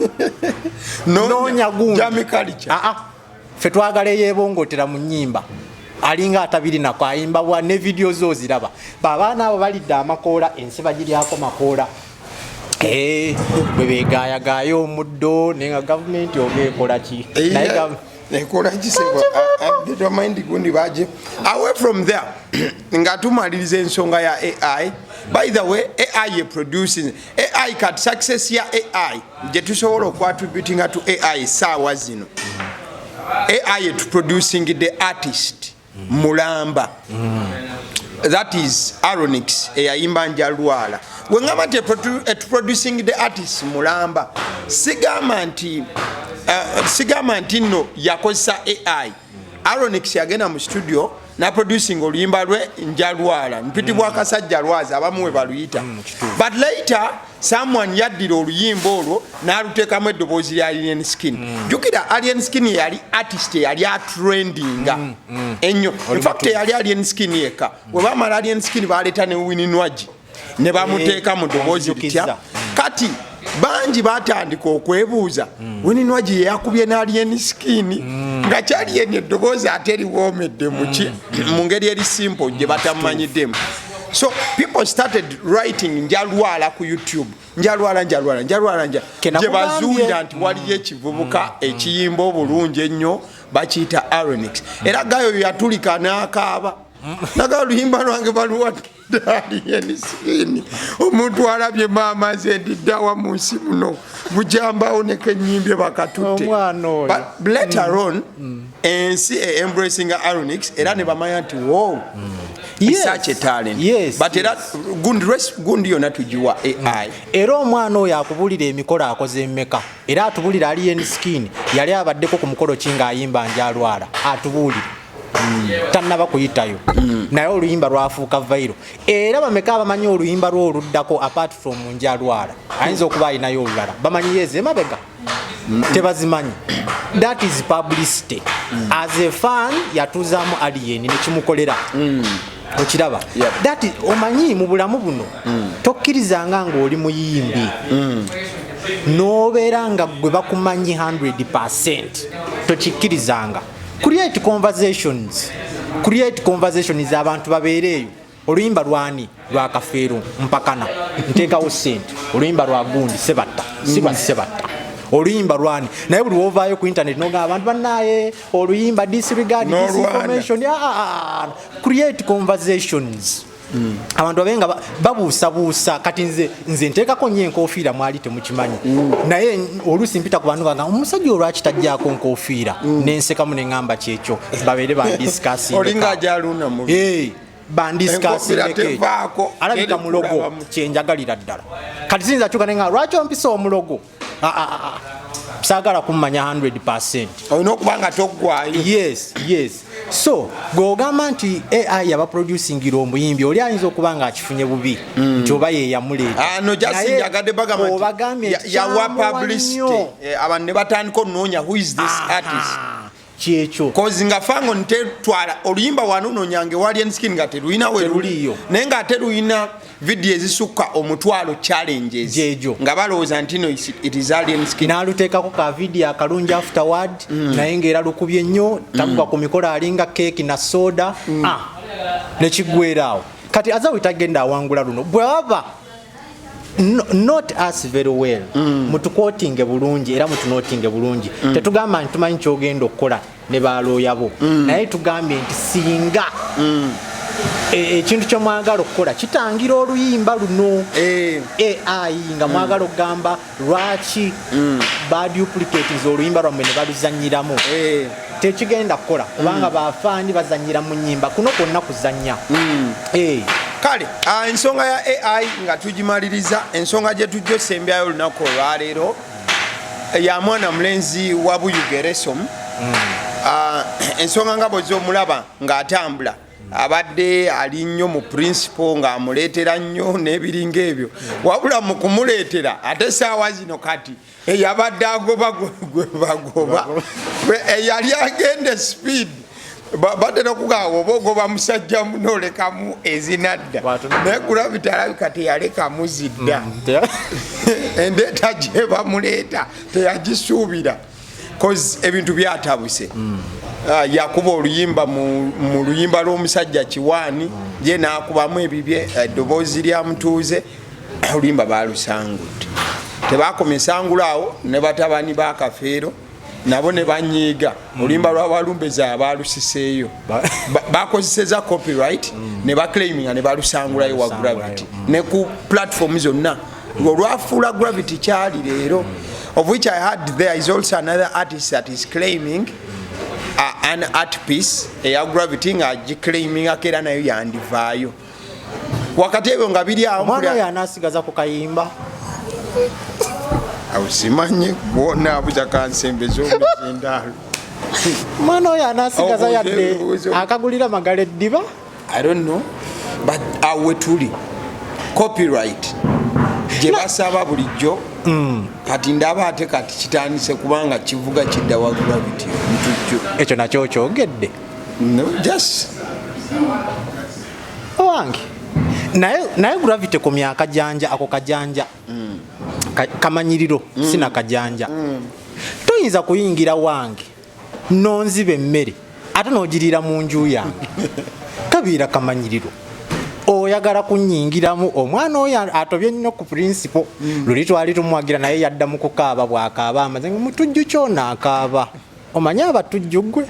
noonya gundi. Jamie Culture. Aa, ffe twagala eyeebongotera mu nnyimba, alinga atabiri nako, ayimba bwa ne vidiyo zo oziraba. Babaana abo balidde amakoola, ensi bagiryako makoola. Bwe begaayagaaya omuddo, naye nga gavumenti oba ekola ki? Naye Ekola kisebo determined gundi baje away from there. Nga tumaliriza ensonga ya AI, by the way, AI ye producing AI kati, success ya AI gye tusobola okuattributinga to AI saawa zino, AI etuproducing the artist mulamba, that is Aronix eyayimba Njalwala. Wengamba nti etuproducing the artist mulamba, sigamba nti nno yakozesa AI. Aronix yagenda mu studio naproducing oluyimba lwe Njalwala, mpitibwa akasajja lwazi, abamu we baluyita. But later someone yaddira oluyimba olwo n'aluteekamu eddoboozi lya Alien Skin. Jjukira Alien Skin yali artist eyali atrendinga ennyo. Infact eyali Alien Skin yekka, bwe bamala Alien Skin baleeta ne Winnie Nwagi ne bamuteeka mu ddoboozi litya. Nzijukiza. Kati bangi batandika okwebuuza, Winnie Nwagi yeyakubye ne Alien Skin, nga kyalien eddoboozi ate liwoomedde muki mu ngeri eri simple gye batamanyiddemu. So people started writing "Njalwala" ku YouTube, "Njalwala, njalwala, njalwala" nja Ke gye nakugambye. bazuulira nti waliyo ekivubuka ekiyimba obulungi ennyo, bakiyita Aronix. Era gayo yatulika n'akaaba naga, "Oluyimba lwange baluwadde Alien Skin, omuntu alabye maama, nze ndiddawa mu nsi muno bujambawo nekenyimbye bakatutte." Omwana oyo. But later on ensi embracing Aronix, era ne bamanya nti wow, such a talent. But era gundi gundi yonna tugiwa AI. Era omwana oyo akubulira emikolo akoze emeka, era atubulira Alien Skin yali abaddeko ku mukolo ki ng'ayimba Njalwala, atubuulire. Tannaba kuyitayo, naye oluyimba lwafuuka viral. Era bameka abamanyi oluyimba lwe oluddako apart from Njalwala? Ayinza okuba alinayo olulala, bamanyi yeeze emabega tebazimanyi. That is publicity. As a fan yatuuzaamu Alien nekimukolera. Okiraba? Yep. That omanyi mu bulamu buno tokkirizanga ng'oli muyimbi n'obeera nga gwe bakumanyi 100. Tokikkirizanga. Create conversations, create conversations, abantu babeere eyo. Oluyimba lwani? Lwa Kafeero, mpakana, nteekawo sente. Oluyimba lwa gundi Sebatta, si lwa Sebatta. Oluyimba lwani? Naye buli wovaayo ku internet nogamba abantu bannaye oluyimba, disregard N'olwana. disinformation. Ah, ah, ah. Create conversations, abantu babe nga babuusabuusa. Kati nze nteekako nnyo enkofiira, mwali temukimanyi, naye oluusi mpita ku bantu baga, "Omusajja olwaki tajjaako nkofiira?" Nensekamu neŋŋamba kyekyo babeere Olinga ajaluna mu bandisikasineko. Enkofiira tevaako, Alabika teri mulogo. kulabamu. Kyenjagalira ddala. Kati siyinza kyuka nenga lwaki ompisa omulogo? Ah, ah, ah, ah. Saagala kummanya 100. Olina okuba nga toggwayo. Yes, so gweogamba nti AI yabaproducingira omuyimbi, oli ayinza okuba nga akifunye bubi nti oba ye yamuleeta. Ano Naye jasinjagadde bagamba nti obagambye nti yawa kyamuwa publicity. nnyo. Abantu ne batandika onoonya, "Who is this artist?" Kyekyo. 'Cause nga fango ntetwala oluyimba wanononyange Alien Skin nga terulina we luli. Teruliiyo. Naye ngaate lulina vidiyo ezisukka 10,000 challenges. Gyegyo. Nga balowooza nti no, it is Alien Skin. N'aluteekako ka vidiyo akalungi afterward, naye ngaera lukubye nnyo, tagwa ku mikolo, alinga keeki na soda. Ah, nekiggwera awo. Kati Azawi tagenda awangula luno bwe baba no, not us very well. Mutukwotinge bulungi era mutunotinge bulungi. Tetugamba nti tumanyi kyogenda okukola ne balooya bo, naye tugambye nti singa ekintu kyemwagala okukola kitangira oluyimba luno AI, nga mwagala okugamba lwaki baduplicatinze oluyimba lwammwe ne baluzanyiramu, tekigenda kukola, kubanga bafaani bazanyira mu nyimba, kuno kwonna kuzanya. Kale, ensonga ya AI nga tugimaliriza, ensonga gye tujja osembyayo olunaku olwaleero ya mwana mulenzi wa Buyugeresom. Ensonga nga bwozza omulaba ng'atambula, abadde ali nnyo mu principal ng'amuleetera nnyo n'ebiringa ebyo, wabula mu kumuleetera ate saawa zino kati eyabadde agoba gwe bagoba. Eyali agenda speed, batera okugamba oba ogoba musajja muno olekamu ezinadda, naye Gravity alabika teyalekamu zidda. Endeeta gye bamuleeta teyagisuubira, 'cause ebintu byatabuse. Ah, yakuba oluyimba mu luyimba lw'omusajja Kiwaani, ye n'akubamu ebibye, eddoboozi lya mutuuze, oluyimba balusangudde. Tebakomye sangula awo, ne batabani ba Kafeero nabo ne banyiiga. Oluyimba lwa Walumbeza balusiseeyo. Bakozeseza copyright ne baclaiminga ne balusangulayo wa Gravity ne ku platform zonna, olwafuula Gravity kyali leero. Of which I heard there is also another artist that is claiming an art piece eya Gravity, nga agiclaimingako era nayo yandivaayo. Wakati ebyo nga biri awo, Omwana oyo anaasigaza ku kayimba? Awo simanyi, gwonaabuza kansembe z'omuzindaalo. Omwana oyo anaasigaza Obuuza yadde ebibuuzo. akagulira magala eddiba? I don't know, but awo wetuli copyright gye basaba bulijjo. Kati ndaba ate kati kitandise kubanga kivuga kidda wa Gravity ntujjo. Ekyo nakyo kyogedde. No, just Owange, naye Gravity komya akajanja ako, kajanja. Kamanyiriro sina kajanja. Toyinza kuyingira wange nonziba emmere ate n'ogiriira mu nju yange, kabiira kamanyiriro. Oyagala kunyingiramu. Omwana oyo atobye nnyo ku principal. Luli twali tumwagira, naye yadda mu kukaaba. Bwakaaba amaze nga mutujju kyona akaaba. Omanye abatujju gwe,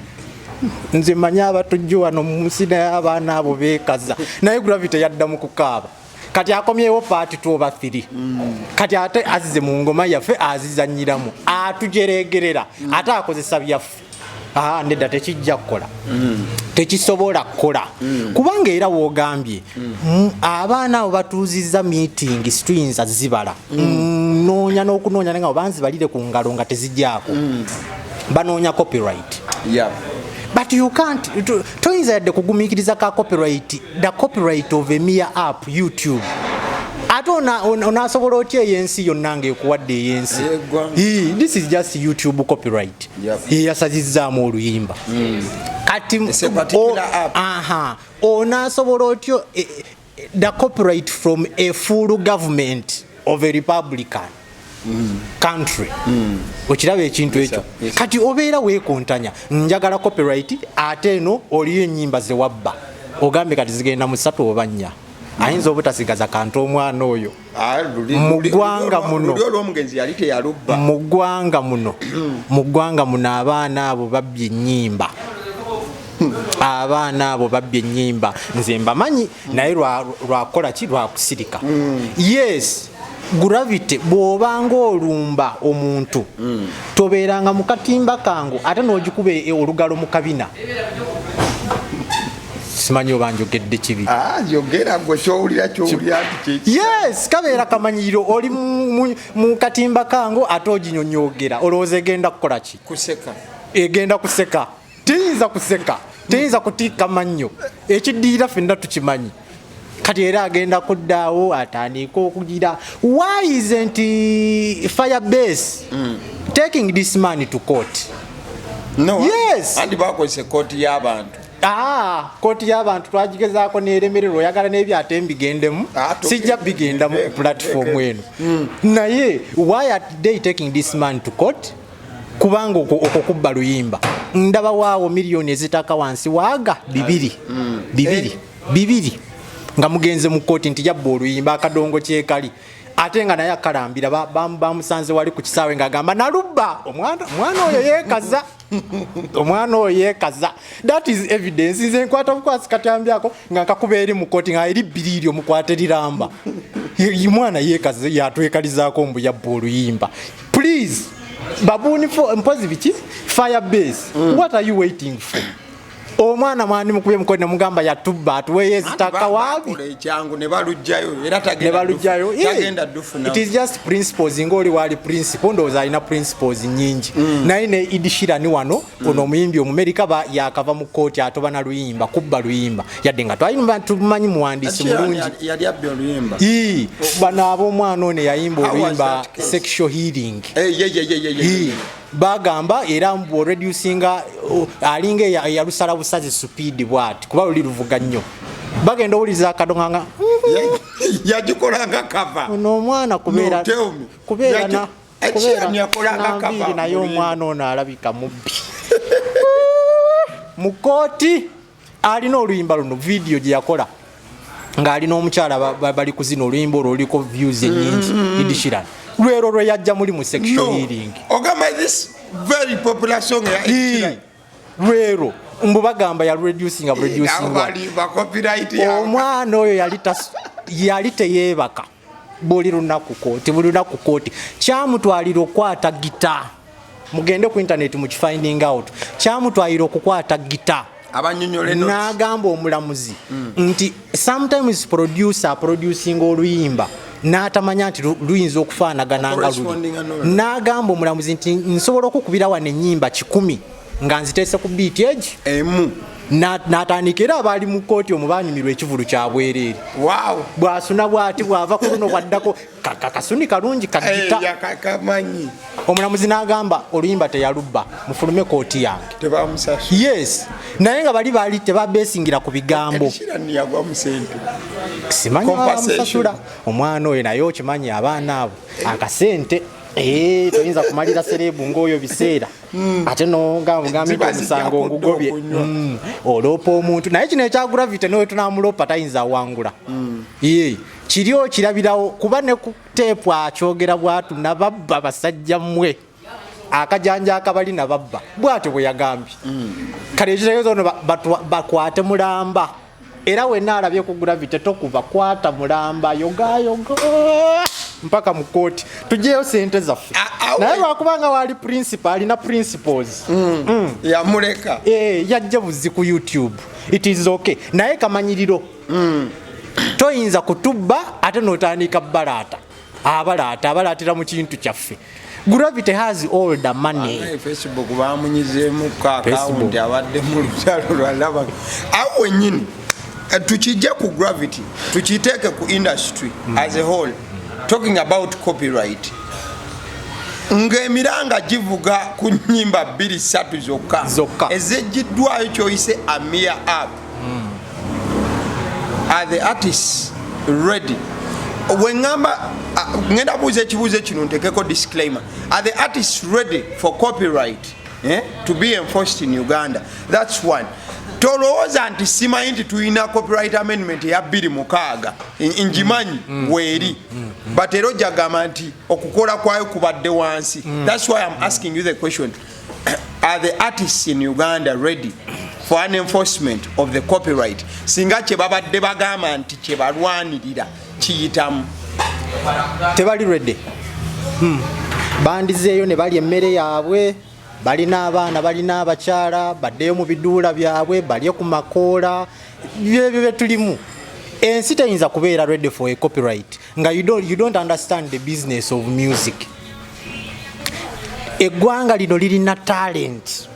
nze manyi abatujju wano mu nsi, naye abaana abo beekaza. Naye Gravity yadda mu kukaaba. Kati akomyewo part 2 oba 3. Kati ate azze mu ngoma yaffe, azizanyiramu, atujeregerera, ate akozesa byaffe. Aa, nedda, tekijja kukola, tekisobola kukola, kubanga era woogambye abaana abo batuuzizza meeting, situyinza zibala. Noonya n'okunoonya naye nga banzibalire ku ngalo nga tezijjaako. Banoonya copyright. But you can't, toyinza yadde kugumiikiriza ka copyright, the copyright of a mere app, YouTube. Ate onaasobola otya ey'ensi yonna ng'ekuwadde ey'ensi? Ey'eggwanga. This is just YouTube copyright. Yeyasazizzaamu oluyimba kati. It's a particular app. Aha, onaasobola otyo the copyright from a full government of a republican country? Okiraba ekintu ekyo? Yes. Kati obeera weekontanya, njagala copyright, ate eno oliyo ennyimba zewabba, ogambye kati zigenda mu ssatu oba nnya. Ayinza obutasigaza kantu omwana oyo. Ah, Mu ggwanga muno. Luli olw'omugenzi yali teyalubba. Mu ggwanga muno abaana abo babbye ennyimba, abaana abo babbye ennyimba. Nze mbamanyi, naye lwakola ki? Lwakusirika. Yes, Gravity, bw'obanga olumba omuntu, tobeeranga mu katimba kangu ate n'ogikuba olugalo mu kabina. Simanyi oba njogedde kibi. Ah, yogera gwe kyowulira, kyowulira nti kiki. Yes, kabeera kamanyiriro. Oli mu katimba kangu ate oginyonyogera, olowooza egenda kukola ki? Kuseka. Egenda kuseka? Teyinza kuseka, teyinza kutiika mannyo. Ekiddirira ffenna tukimanyi. Kati era agenda kuddaawo atandike okugira, why isn't Firebase taking this man to court? No. Yes. Andi bakozesa kooti y'abantu. Ah, kooti y'abantu twagigezaako neeremererwa. Oyagala n'ebyate mbigendemu? Ah, Sijja bigendamu ku platform eno. Naye why are they taking this man to court? Kubanga okwo kubba luyimba. Ndaba waawo miliyoni ezitaka wansi waaga bibiri bibiri bibiri nga mugenze mu kooti nti yabba oluyimba, akadongo kyekali, ate nga naye akalambira. Bamusanze wali ku kisaawe ng'agamba nalubba. Omwana oyo yeekaza, omwana oyo yeekaza. That is evidence. Nze nkwata bukwasi katyambyako nga nkakuba eri mu kooti nga eri bbiri eryo mukwate liramba. Mwana yeekaza, yatwekalizaako mbu yabba oluyimba. Please, babuni mpozi biki? Firebase, what are you waiting for? Omwana mwani mukubye mukoti nemugamba yatubba, atuweeyo ezitaka waabi. Bakola ekyangu ne balugjayo era Ne tagenda balugjayo. tagenda dufuna. It is just principles. Ngaoli wali principle, ndowooza alina principles nyingi. Naye ne Ed Sheeran wano, ono omuyimbi omumerika, yakava mu kooti atoba na luyimba, kubba luyimba, yadde nga twali tumanyi muwandiisi mulungi. Yali abbye oluyimba? Ii, bano ab'omwana ono eyayimba How was oluyimba that case? Sexual Healing. Eh, ye, ye, ye, ye, ye, Ii, ye. bagamba era mbu oreducinga alinga eyalusala busazi speed bwati, kuba luli luvuga nnyo, bagenda owuliriza akadonga nga Yagikolanga cover. Ono omwana kubeera No, tell me. kubeera na Ed kubeera Sheeran yakolanga na nviiri, cover naye mu luyimba. omwana ono alabika mubbi. Mu kooti alina oluyimba luno, vidiyo gye yakola ng'alina omukyala bali kuzina oluyimba olwo oluliko views ennyingi. Ed Sheeran lwero lwe yajja muli mu sexual No. healing. Ogamba this very popular song ya Ed Sheeran. Lwero mbu bagamba ya reducinga Abo reducinga. balimba, copyright yaabwe. Omwana oyo yali teyeebaka buli lunaku kooti, buli lunaku kooti. Kyamutwalira okukwata gita. Mugende ku internet mukifinding out. Kyamutwalira okukwata gita Abanyonyole notes. N'agamba omulamuzi nti sometimes producer producing oluyimba n'atamanya nti luyinza okufaanagana nga luli. Corresponding n'olulala. N'agamba omulamuzi nti nsobola okukubira wano ennyimba 100 nga nziteese ku beat egi Emu. N'atandika. Era abaali mu kooti omwo banyumirwa ekivulu kya bwereere. Bw'asuna bw'ati, bw'ava ku luno bwaddako. Kasuni kalungi kagita. Eh, kamanyi. Omulamuzi n'agamba oluyimba teyalubba, mufulume kooti yange. Tebamusasula. Yes, naye nga bali baali tebabesingira ku bigambo. Ed Sheeran yagwa mu sente. Simanyi Compensation. bamusasula omwana oyo, naye okimanyi abaana abo akasente. Eh, toyinza kumalira celeb ng'oyo biseera ate nogambye nti Ziba omusango zijja ngugobye. kudda okunywa. Oloopa omuntu, naye kino ekya Gravity nowe tunamulopa tayinza awangula. Ye kiri okirabirawo kuba ne ku teepu akyogera bwatu, nababba basajja mmwe, akajanja akabali nababba, bwatyo bwe yagambye. Kale ekitegeeza ono bakwate mulamba. Era wenna alabye ku Gravity, tokuba, kwata mulamba, yogayoga mpaka mu kooti, tugyeyo sente zaffe. Naye lwakubanga wali principle, alina principles. Yamuleka. Eh, yajja buzi ku YouTube, it is okay, naye kamanyiriro. Toyinza kutubba ate notandika balaata, abalaata abalaatira mu kintu kyaffe. Gravity has all the money. Naye Facebook bamunyizeemu ku Facebook. akawunti, abadde mu lutalo lwalaba awo wennyini. Tukijje ku Gravity, tukiteeke ku industry as a whole. Talking about copyright, ng'emiranga givuga ku nyimba bbiri ssatu zokka Zokka. Ezeggiddwayo kyoyise amia app, are the artists ready? Weŋŋamba ngenda buuza ekibuuzo kino, ntekeko disclaimer: are the artists ready for copyright to be enforced in Uganda? That's one. Tolowooza nti simanyi nti tulina Copyright Amendment eya 26. Ngimanyi weeri, but era ojja gamba nti okukola kwayo kubadde wansi. That's why I'm asking you the question: are the artists in Uganda ready for an enforcement of the copyright, singa kye babadde bagamba nti kyebalwanirira kiyitamu? Tebali ready. Bandizeeyo ne balya emmere yaabwe. Balina abaana, balina abakyala, baddeyo mu biduula byabwe balye ku makoola. Byebyo byetulimu. Ensi teyinza kubeera ready for a copyright nga you don't understand the business of music. Eggwanga lino lirina talent,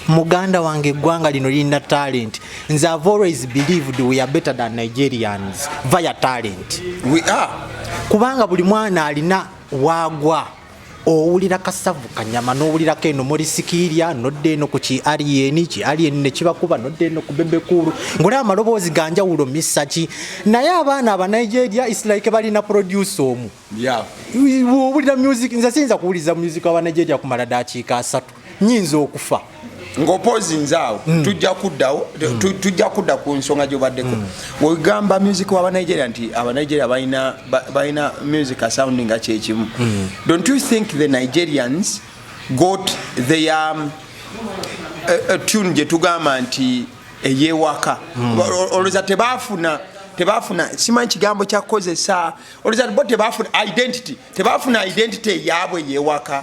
muganda wange. Eggwanga lino lirina talent. Nze have always believed we are better than Nigerians via talent. We are. Kubanga buli mwana alina waagwa. Owulira kasavu kanyama, n'owulirako eno morisikirya, nodda eno ku ki Alien, ki Alien nekibakuba, nodda eno ku Bebe Cool, ng'olaba amaloboozi ganjawulo misaki. Naye abaana Abanigeria, it's like balina producer omu. Owulira music, nze siyinza kuwuliriza music w'Abanigeria kumala dakiika 30, nyinza okufa. Ng'opozinze awo, tujja kuddawo, tujja kudda ku nsonga gyobaddeko. Wegamba music w'Abanigeria nti Abanigeria balina music sound nga kyekimu, don't you think the Nigerians got their a tune gye tugamba nti eyewaka? Olowooza tebafuna, simanyi kigambo kyakukozesa, olowooza bo tebafuna identity, tebafuna identity eyaabwe eyewaka?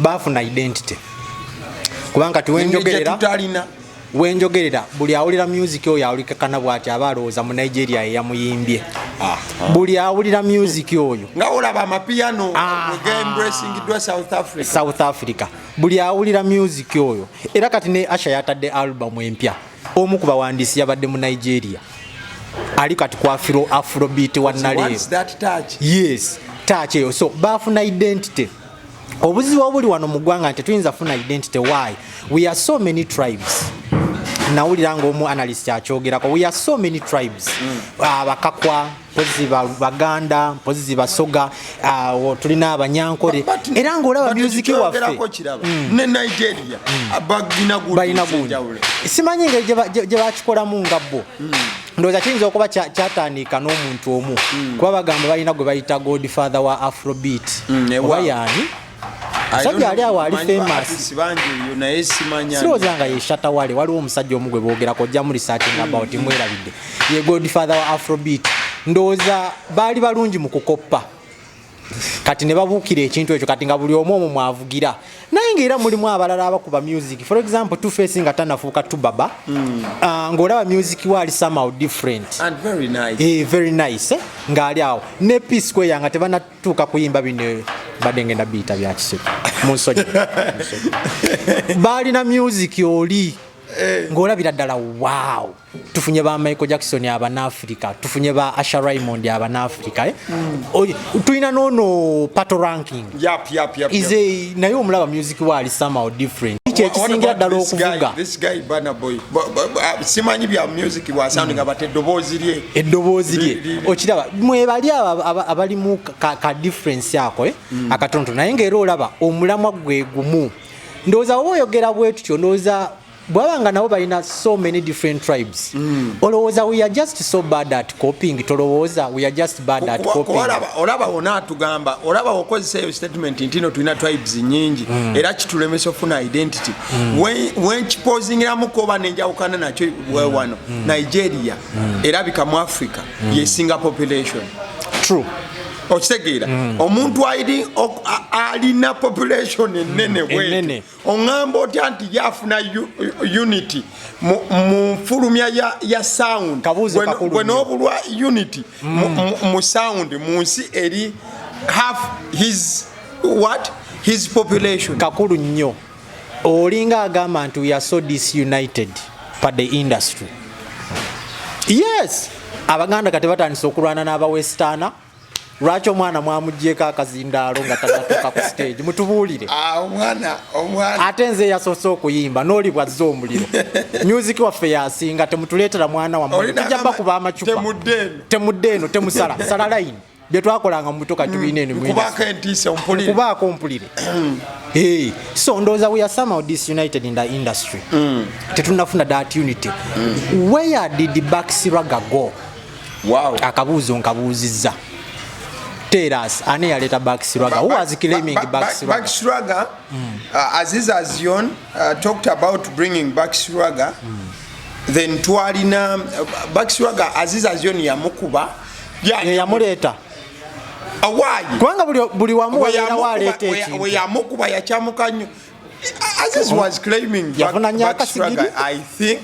Baafuna identity, kubanga tiwenjogerera Tutalina. Wenjogerera, buli awulira music oyo awulikakana bwati aba alowooza mu Nigeria yeyamuyimbye. Buli awulira music oyo. Nga olaba amapiano gembracingiddwa South Africa. South Africa. Buli awulira music oyo. Era kati ne Usher yatadde album empya, omu ku bawandiisi yabadde mu Nigeria, ali kati ku afrobeat wa naleero. What's that touch? Yes, touch eyo. So bafuna identity. Obuzibu obuli wano mu ggwanga nti tuyinza funa identity. Why? We are so many tribes. Nawulira nga omu analyst akyogerako, we are so many tribes. Abakakwa, mpozi Baganda, mpozi Basoga, tulina Abanyankole. Era ngaolaba music waffe. Waffe kiraba ne Nigeria bagina. Balina gundi, simanyi engeri gye bakikolamu nga bo. Ndowooza kiyinza okuba kyatandika n'omuntu omu, kuba bagamba balina gwe bayita godfather wa afrobeat. Oba yaani musajja ali awo ali famous. Bangi eyo, naye simanya. Sirowooza nga ye Shatta Wale. Waliwo omusajja omu gwe boogerako, ojja mu researching about, mwerabidde, ye godfather wa afrobeat. Ndowooza baali balungi mu kukoppa, kati ne babuukira ekintu ekyo, kati nga buli omu omwo mwavugira. Naye ngaera mulimu abalala abakuba music. For example, 2Face nga tanafuuka 2Baba, ng'olaba music we ali somehow different. And very nice. Eh, very nice, eh? Ng'ali awo ne P Square nga tebanatuuka kuyimba bino, badde ngenda biyita bya kiseko munsonyi. Baalina music oli ng'olabira ddala, wow, tufunye ba Michael Jackson Abanafrika, tufunye ba Usher Raymond Abanafrika, eh? Tulina noono Patoranking. Yap. Is a naye omulaba music we ali somehow different. Kiki ekisingira ddala okuvuga? This guy Burna Boy. Simanyi bya music bwa sound nga bate eddoboozi lye. Eddoboozi lye okiraba mwebali abo abalimu ka difference ako, eh? Akatonotono, naye ngaera olaba omulamwa gwe gumu. Ndowooza oba oyogera bwe tutyo, ndowooza bwaba nga nabo balina so many different tribes. Olowooza we are just so bad at copying? Tolowooza we are just bad at copying? Olaba wona atugamba, olaba okozesa eyo statement nti no tulina tribes nyingi, era kitulemesa ofuna identity. Wenkiposingiramuko oba nenjawukana nakyo wano, Nigeria erabika mu Africa yesinga population. True. Okitegeera? Omuntu alina population enene bwetyo, Enene. oŋŋamba otya nti yafuna unity mu nfulumya ya sound? Kabuuzo kakulu Gwe nnyo. n'obulwa unity mu sound mu nsi eri half his, what, his population. Kakulu nnyo. Olinga agamba nti we are so disunited pa the industry. Yes, Abaganda kati batandise okulwana n'Abawestana. Lwaki omwana mwamugyeko akazindaalo nga tanatuuka ku stage? Mutubuulire. Ah, omwana omwana. Ate nze yasoose okuyimba n'oli bwazza omuliro, music waffe yasinga. Temutuleetera mwana wammwe, Olina tujja agamba, bakuba amacupa. "Temudde eno." Temudde eno, temusala sala line. Bye twakolanga mu buto kati tulina eno mu Nkubaako entiisa ompulire. Kubaako mpulire. Hey, so ndowooza we are somehow disunited in the industry. Tetunafuna that unity. Where did Baxi Ragga go? Akabuuzo nkabuuzizza. Tell us, ani yaleeta Baxi Ragga? Who was claiming Baxi Ragga? Baxi Ragga, Aziz Azion talked about bringing Baxi Ragga. Then twalina Baxi Ragga, Aziz Azion yamukuba. Ye yamuleeta. Why? Kubanga buli wamu wabeerawo aleeta ekintu. We yamukuba yakyamuka nnyo. Aziz was claiming Yafuna nnyo Baxi Ragga, akasigiri. I think.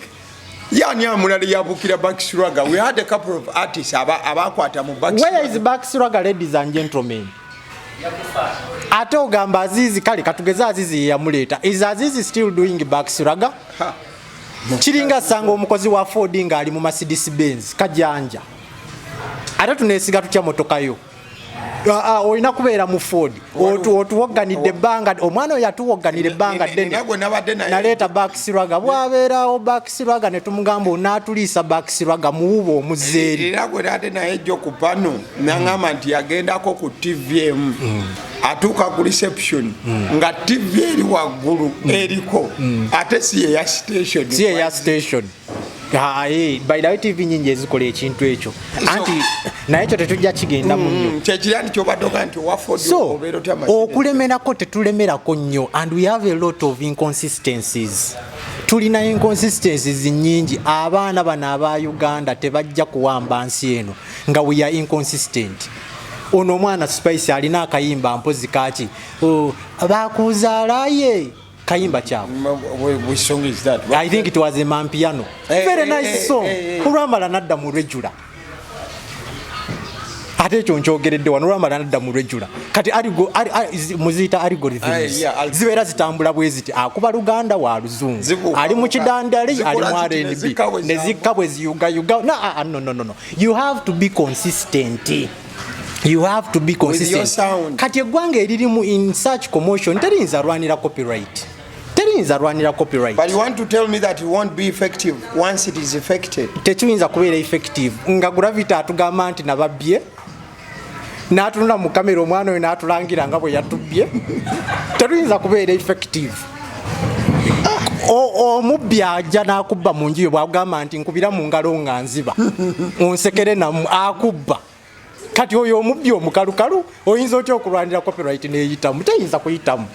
Yani amulala yabukira Baxi Ragga. We had a couple of artists abakwata mu Baxi Where is Ragga. Baxi Ragga, ladies and gentlemen? Ate ogamba Azizi, kale katugeze Azizi ye yamuleeta. Is Azizi still doing Baxi Ragga? Ha. Kiringa sanga omukozi wa Ford ng'ali mu Mercedes Benz kajanja. Ate tuneesiga tutya motoka yo? Ah, ah, olina kubeera mu Ford. Otuwogganidde ebbanga, omwana oyo atuwogganira ebbanga ddene. Nina gwe nabadde naye. Naleeta Baxi Ragga, bwabeerawo Baxi Ragga ne tumugamba onaatuliisa Baxi Ragga muwuba omuzeeri. Era gwe nabadde naye jjo ku pano naŋŋamba nti yagendako ku TV emu, atuuka ku reception nga TV eri waggulu eriko, ate si ye ya station. Si eya station. Aye, by the way, TV nyingi ezikola ekintu ekyo, anti naye ekyo tetujja kigendamu nnyo. Kyekira nti kyobadde ogaa nti owa Ford So obeera otya Mercedes? Okulemerako tetulemerako nnyo, and we have a lot of inconsistencies. Tulina inconsistencies nyingi. Abaana bano aba Uganda tebajja kuwamba nsi eno nga we are inconsistent. Ono omwana Spice alina akayimba mpozi kaki? Oh, bakuzaalaye kayimba kyako. Which song is that? I think it was a Mampiano. Very nice song. Olwamala nadda mu regular. Ate ekyo nkyogeredde wano, olwamala nadda mu regular. Kati muziyita algorithms. Zibeera zitambula bwe ziti, akuba Luganda wa Luzungu. Zibuuka Ali mu buuka. kidandali, ali Zikola mu ziti ne R&B. zikka bwe Ne zamba. zikka bwe ziyugayuga. No, ah, ah, no, no, no, no. You have to be consistent. You have to be With your consistent. sound. Kati eggwanga eririmu in such commotion teriyinza lwanira copyright. Teriyinza lwanira copyright. But you want to tell me that it won't be effective once it is effected? Tekiyinza kubeera effective nga Gravity atugamba nti nababbye, n'atunula mu kamera omwana oyo n'atulangira nga bwe yatubbye. Tetuyinza kubeera effective. Omubbi ajja n'akubba mu nju yo, bwagamba nti nkubira mu ngalo nga nziba onsekere namu akubba. Kati oyo omubbi omukalukalu oyinza otya okulwanira copyright neyitamu? Teyinza kuyitamu,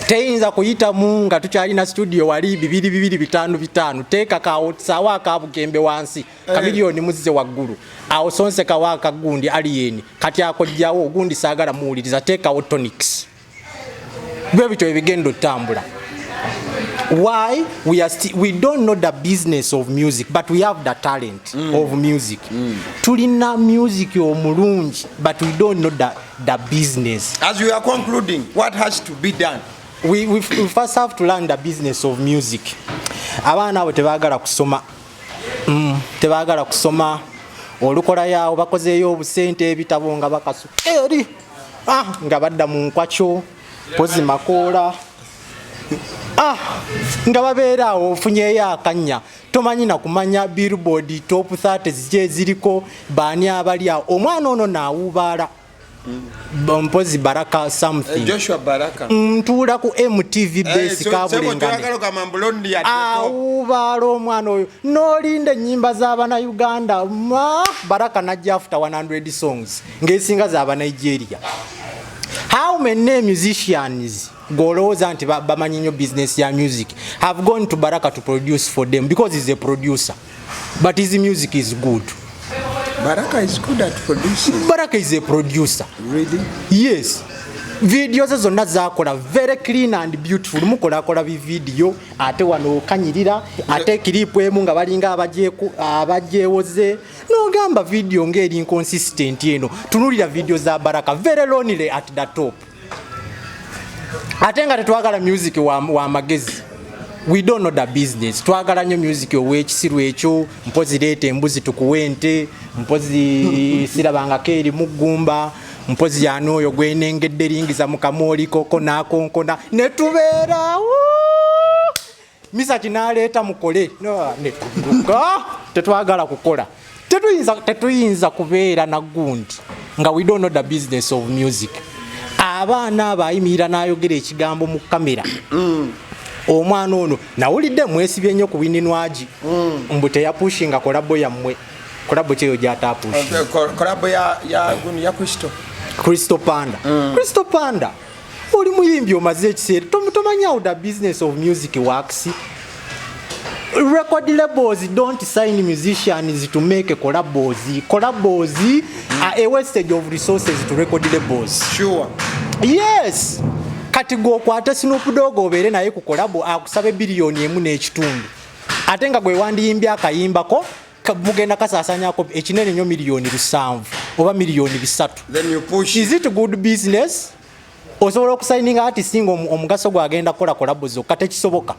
teyinza kuyitamu nga tukyalina studio wali bibiri bibiri bitano bitano. Teeka kawo sawa akabugembe wansi, kamiliyoni muzze waggulu awo, sonsekawo akagundi alien kati akojjawo ogundi saagala muwuliriza, teekawo tonics. Bwe bityo ebigenda otambula. Why we are we don't know the business of music, but we have the talent of music. Tulina music omulungi, but we don't know the business. As we are concluding, what has to be done? We first have to learn the business of music. Abaana abo tebaagala kusoma. Tebaagala kusoma. Olukola yaawo bakozeeyo obusente, ebitabo nga bakasu eri, ah, nga badda mu nkwakyo pozi makoola, ah, nga babeera awo ofunyeeyo akannya tomanyi na kumanya Billboard Top 30 ziki eziriko, baani abali awo. Omwana ono naawubaala mpozi Baraka something. Joshua Baraka. Ntuula ku MTV Base. Kabulengane. Kabulengane. Ogamba mbu Lonely at the top. Awubaala omwana oyo n'olinda ennyimba z'Abanauganda ma Baraka najja after 100 songs ng'esinga z'Abanigeria. How many musicians gw'olowooza nti bamanyi nnyo business ya music have gone to Baraka to produce for them because he's a producer, but his music is good? Baraka is good at producing. Baraka is a producer. Really? Yes, video ze zonna zakola very clean and beautiful. Mukolakola bividiyo ate wano okanyirira, ate clip emu nga balinga abajewoze nogamba video ngeri inconsistent eno. Tunulira video za Baraka, very lonely at the top, ate nga tetwagala music wa magezi. We don't know the business. Twagala nnyo music ow'ekisiru ekyo, mpozi leeta embuzi tukuwe ente, mpozi sirabangako eri muggumba, mpozi yani oyo gwenengedde lingiza mu kamooli koko n'akonkona ne tubeerawo. Misaki n'aleeta mukole netuduka, tetwagala kukola, tetuyinza kubeera na gundi nga we don't know the business of music. Abaana abo ayimirira n'ayogera ekigambo mu kamera. Omwana ono nawulidde mwesibye nnyo ku Winnie Nwagi, mbu teyapushinga collabo yammwe. Collabo kyeyo gyatapushinga? Collabo ya Kristo. Crystal Panda. Crystal Panda, oli muyimbi omaze ekiseera, tomanyi how the business of music works. Record labels don't sign musicians to make collabos. Collabos are a wastage of resources to record labels. Yes, kati gwokwata Snoop Dogg obeere naye ku collabo, akusaba 1.5 biliyoni, ate nga gwe wandiyimbye akayimbako mugenda kasaasanyako ekinene nnyo 7 miliyoni oba 3 miliyoni. Then you push. Is it good business? Osobola okusayininga artist nga omugaso gwagenda kukola collabo zokka? Tekisoboka.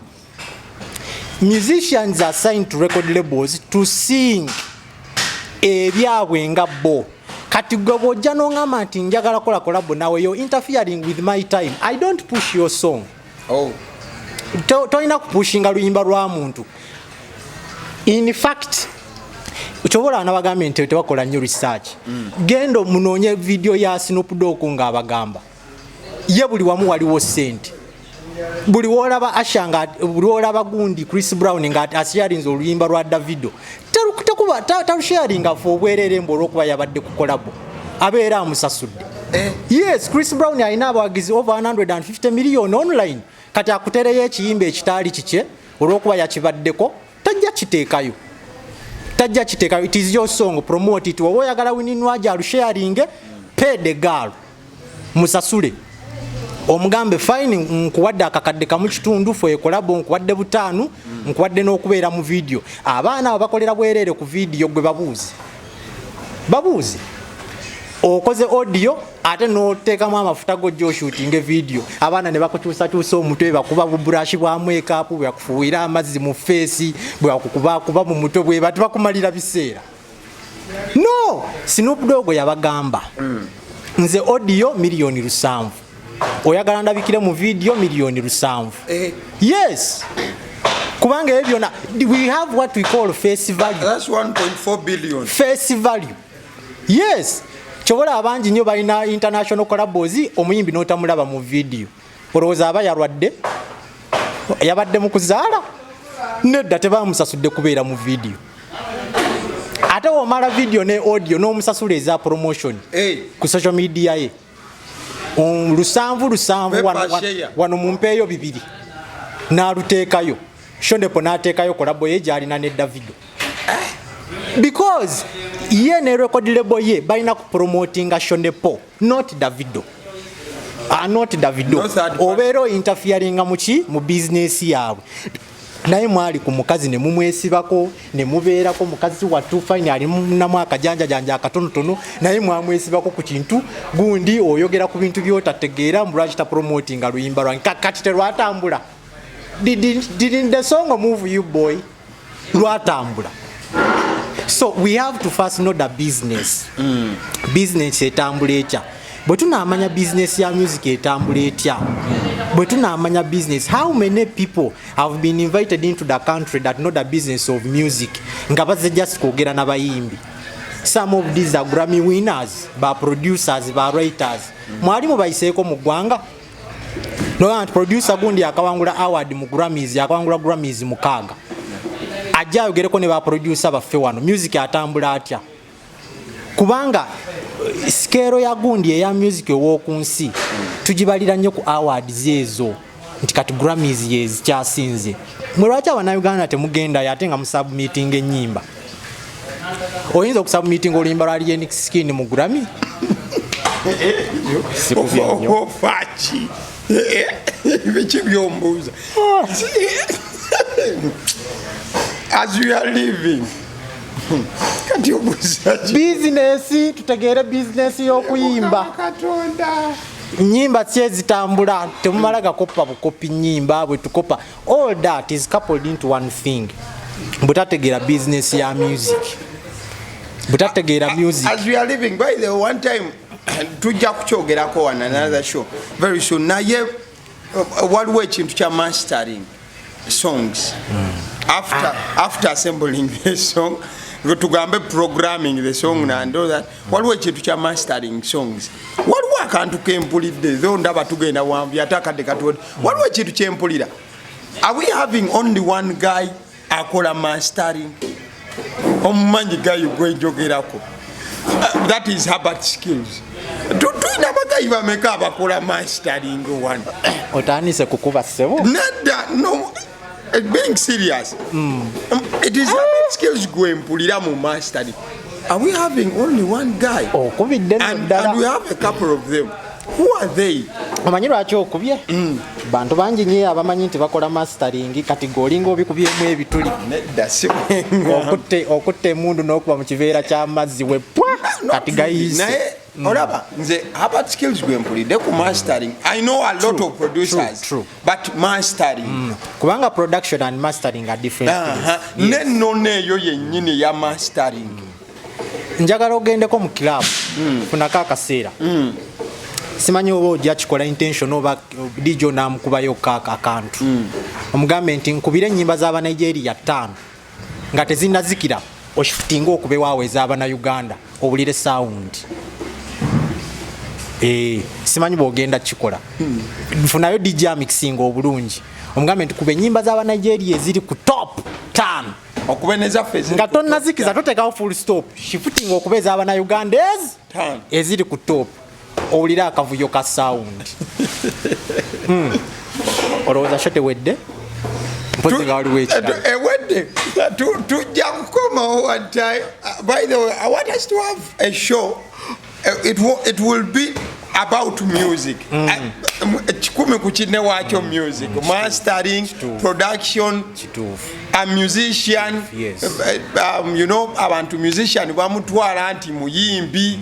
Musicians are signed to record labels to sing ebyabwe nga bo. Kati gwe bw'ojja n'oŋŋamba nti njagala kola collabo nawe, yo interfering with my time. I don't push your song. Tolina kupushinga luyimba lwa muntu. In fact, kyobola nabagambye nti tebakola nnyo research. Genda munoonye video ya Snoop Dogg ng'abagamba ye buli wamu waliwo sente. Buli wolaba Asha, nga buli wolaba gundi Chris Brown nga asharinze oluyimba lwa Davido, tekuba talusharinga fe obwerere mbu olwokuba yabadde ku collabo, abeera amusasudde. Yes, Chris Brown alina abawagizi over 150 million online. Kati akutereyo ekiyimba ekitaali kikye olwokuba yakibaddeko, tajja kiteekayo, tajja kiteekayo. It is your song, promote it. Oba oyagala Winnie Nwagi alusharinge, pay the girl, musasule, omugambe fine, nkuwadde 1.5 kakadde for collabo, nkuwadde 5, nkuwadde n'okubeera mu video. Abaana abo bakolera bwereere ku video. Gwe babuuze, babuuze, okoze audio ate n'oteekamu amafuta gojja oshootinga video, abaana ne bakukyusakyusa omutwe, bakuba buburashi bwa makeup, bwebakufuuyira amazzi mu face, bwebakukubakuba mu mutwe, bwe bati bakumalira biseera. No, Snoop Dogg yabagamba, nze audio 7 miliyoni, oyagala ndabikire mu video 7 miliyoni. Yes, kubanga ebyo byonna we have what we call face value. That's 1.4 billion. Face value, yes. Kyobola abangi nnyo balina international collabos, omuyimbi n'otamulaba mu video, olowooza aba yalwadde, yabadde mu kuzaala? Nedda, tebamusasudde kubeera mu video. Ate womala video ne audio n'omusasula eza promotion ku social media ye, 70 70. Pepa share. Wano mumpeeyo 2 n'aluteekayo. Sean Paul n'ateekayo collabo ye gyalina ne Davido, because ye ne record label ye balina kupromotinga Sean Paul, not Davido. Not Davido. No third party. Obeera ointerferinga muki? Mu bizinesi yaabwe. Naye mwali ku mukazi ne mumwesibako ne mubeerako. Mukazi wattu fine, alinamu akajanjajanja akatonotono, naye mwamwesibako ku kintu gundi. Oyogera ku bintu byotategeera, mbu lwaki tapromotinga luyimba lwange? Kati terwatambula? Didn't the song move you, boy? Lwatambula. So we have to first know the business. Business etambula etya? Bwe tunaamanya business ya music etambula etya, bwe tunaamanya business, how many people have been invited into the country that know the business of music nga bazze just kwogera n'abayimbi? Some of these are Grammy winners, ba producers, ba writers. Mwali mubayiseeko mu ggwanga noga nti producer gundi akawangula award mu Grammys, akawangula Grammys 6, ajja ayogereko ne ba producer baffe wano, music atambula atya? Kubanga scale ya gundi eya music ow'oku nsi tugibalira nnyo ku awards ezo, nti kati Grammys yezikyasinze. Mwe lwaki abannayuganda temugendayo ate nga musubmitinga ennyimba? Oyinza okusubmitinga oluyimba lwa Alien Skin mu Grammy? Sikubye nnyo. Ofaaki biki byombuuza as you are living? Kati obuuza ki? Bizinesi, tutegeere bizinesi y'okuyimba. Mukama Katonda. Nyimba ki ezitambula? Temumala gakopa bukopi nyimba bwe tukopa. All that is coupled into one thing, butategeera business ya music, butategeera music. As we are living, by the one time tujja kukyogerako one another show very soon, naye waliwo ekintu kya mastering songs after assembling the song, tugambe programming the song and all that. Waliwo ekintu kya mastering songs. Waliwo akantu kempulidde, tho ndaba tugenda wanvi ate akadde katuwedde. Waliwo ekintu kyempulira, are we having only one guy akola mastering? Omumanyi guy gwenjogerako? That is Herbert Skills. Tulina abaguy bameka abakola mastering one? Otandise kukuba, ssebo. Nedda, no, being serious, it is Herbert Skills gwe mpulira mu mastering. Are we having only one guy? Okubidde nno ddala. And we have a couple of them. Who are they? Omanyi lwaki okubye? Bantu bangi nnyo abamanyi nti bakola mastering. Kati gweolinga obikubyemu ebituli. Nedda, si Okutte emundu n'okuba mu kiveera ky'amazzi, wepwa kati gayiise. Naye olaba nze Herbert Skills gwe mpulidde ku mastering. I know a lot of producers, true, true. but mastering. Kubanga production and mastering are different things. Nennono eyo yennyini ya mastering. Njagala ogendeko mu club, funako akaseera. Simanyi oba ojja kikola intention oba DJ onamukubayo akantu, omugambe nti nkubire ennyimba z'Abanigeria ttaano nga tezinnazikira, oshiftinga okube waawe ez'Abanauganda, owulire sound. Simanyi bwogenda kikola. Funayo DJ amixinga obulungi, omugambe nti kuba ennyimba z'Abanigeria eziri ku top 5 okuba nezaffe eziri nga ku top. Tonnazikiza, totekawo full stop, shifting okuba ez'Abanauganda ezi Ttaano. Eziri ku top, owulire akavuyo ka sound. Olowooza sho tewedde? Mpozi nga waliwo ekirala. Ewedde. Tujja kukomawo one time. By the way, I want us to have a show. It will be about music. 100 ku kinne waakyo music, mastering, production, Kituufu. a musician. Abantu musician bamutwala nti muyimbi,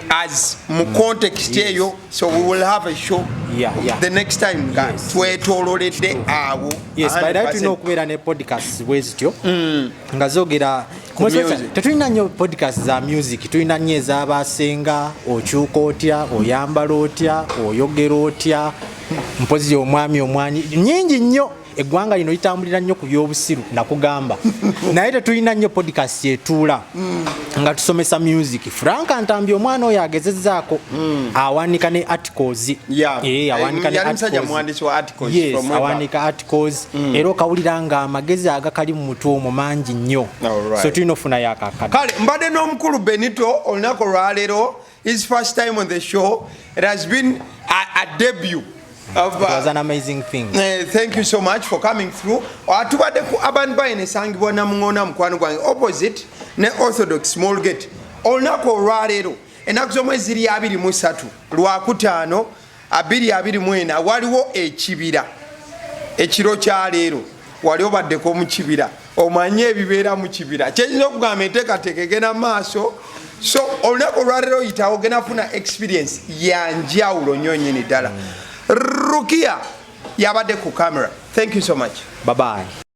as mu context eyo. So we will have a show the next time nga twetololedde awo. Yes, by the way, 100%. tulina okubeera ne podcast bwe zityo nga zogera Ku music. Tetulina nnyo podcast za music, tulina nnyo ez'abasenga: okyuka otya, oyambala otya, oyogera otya, mpozi omwami omwanyi, nyingi nnyo. Eggwanga lino litambulira nnyo ku byobusiru, nakugamba, naye tetulina nnyo podcast etuula nga tusomesa music. Frank Ntambi, omwana oyo agezezzaako, awanika ne articles. Awanika ne Yali musajja articles. muwandiisi wa articles from way back. Awanika articles era okawulira nga amagezi agakali mu mutwe omwo mangi nnyo. So tulina ofunayo akakadde. Kale mbadde n'omukulu Benito olunaku olwaleero, his first time on the show. It has been a debut of, It was an amazing thing. Thank you so much for coming through. Tubadde ku Urban Bine, esangibwa Namuŋoona, mukwano gwange, opposite ne Orthodox Small Gate. Olunaku olwaleero, ennaku z'omwezi ziri 23 Lwakutaano 2024, waliwo ekibira ekiro kyaleero. Wali obaddeko mu kibira, omanye ebibeera mu kibira. Kyeyinza okugamba, enteekateeka egenda mu maaso. So olunaku olwaleero oyitawo, ogenda funa experience yanjawulo nnyo nnyini ddala. Rukia yabadde ku camera. Thank you so much. Bye bye.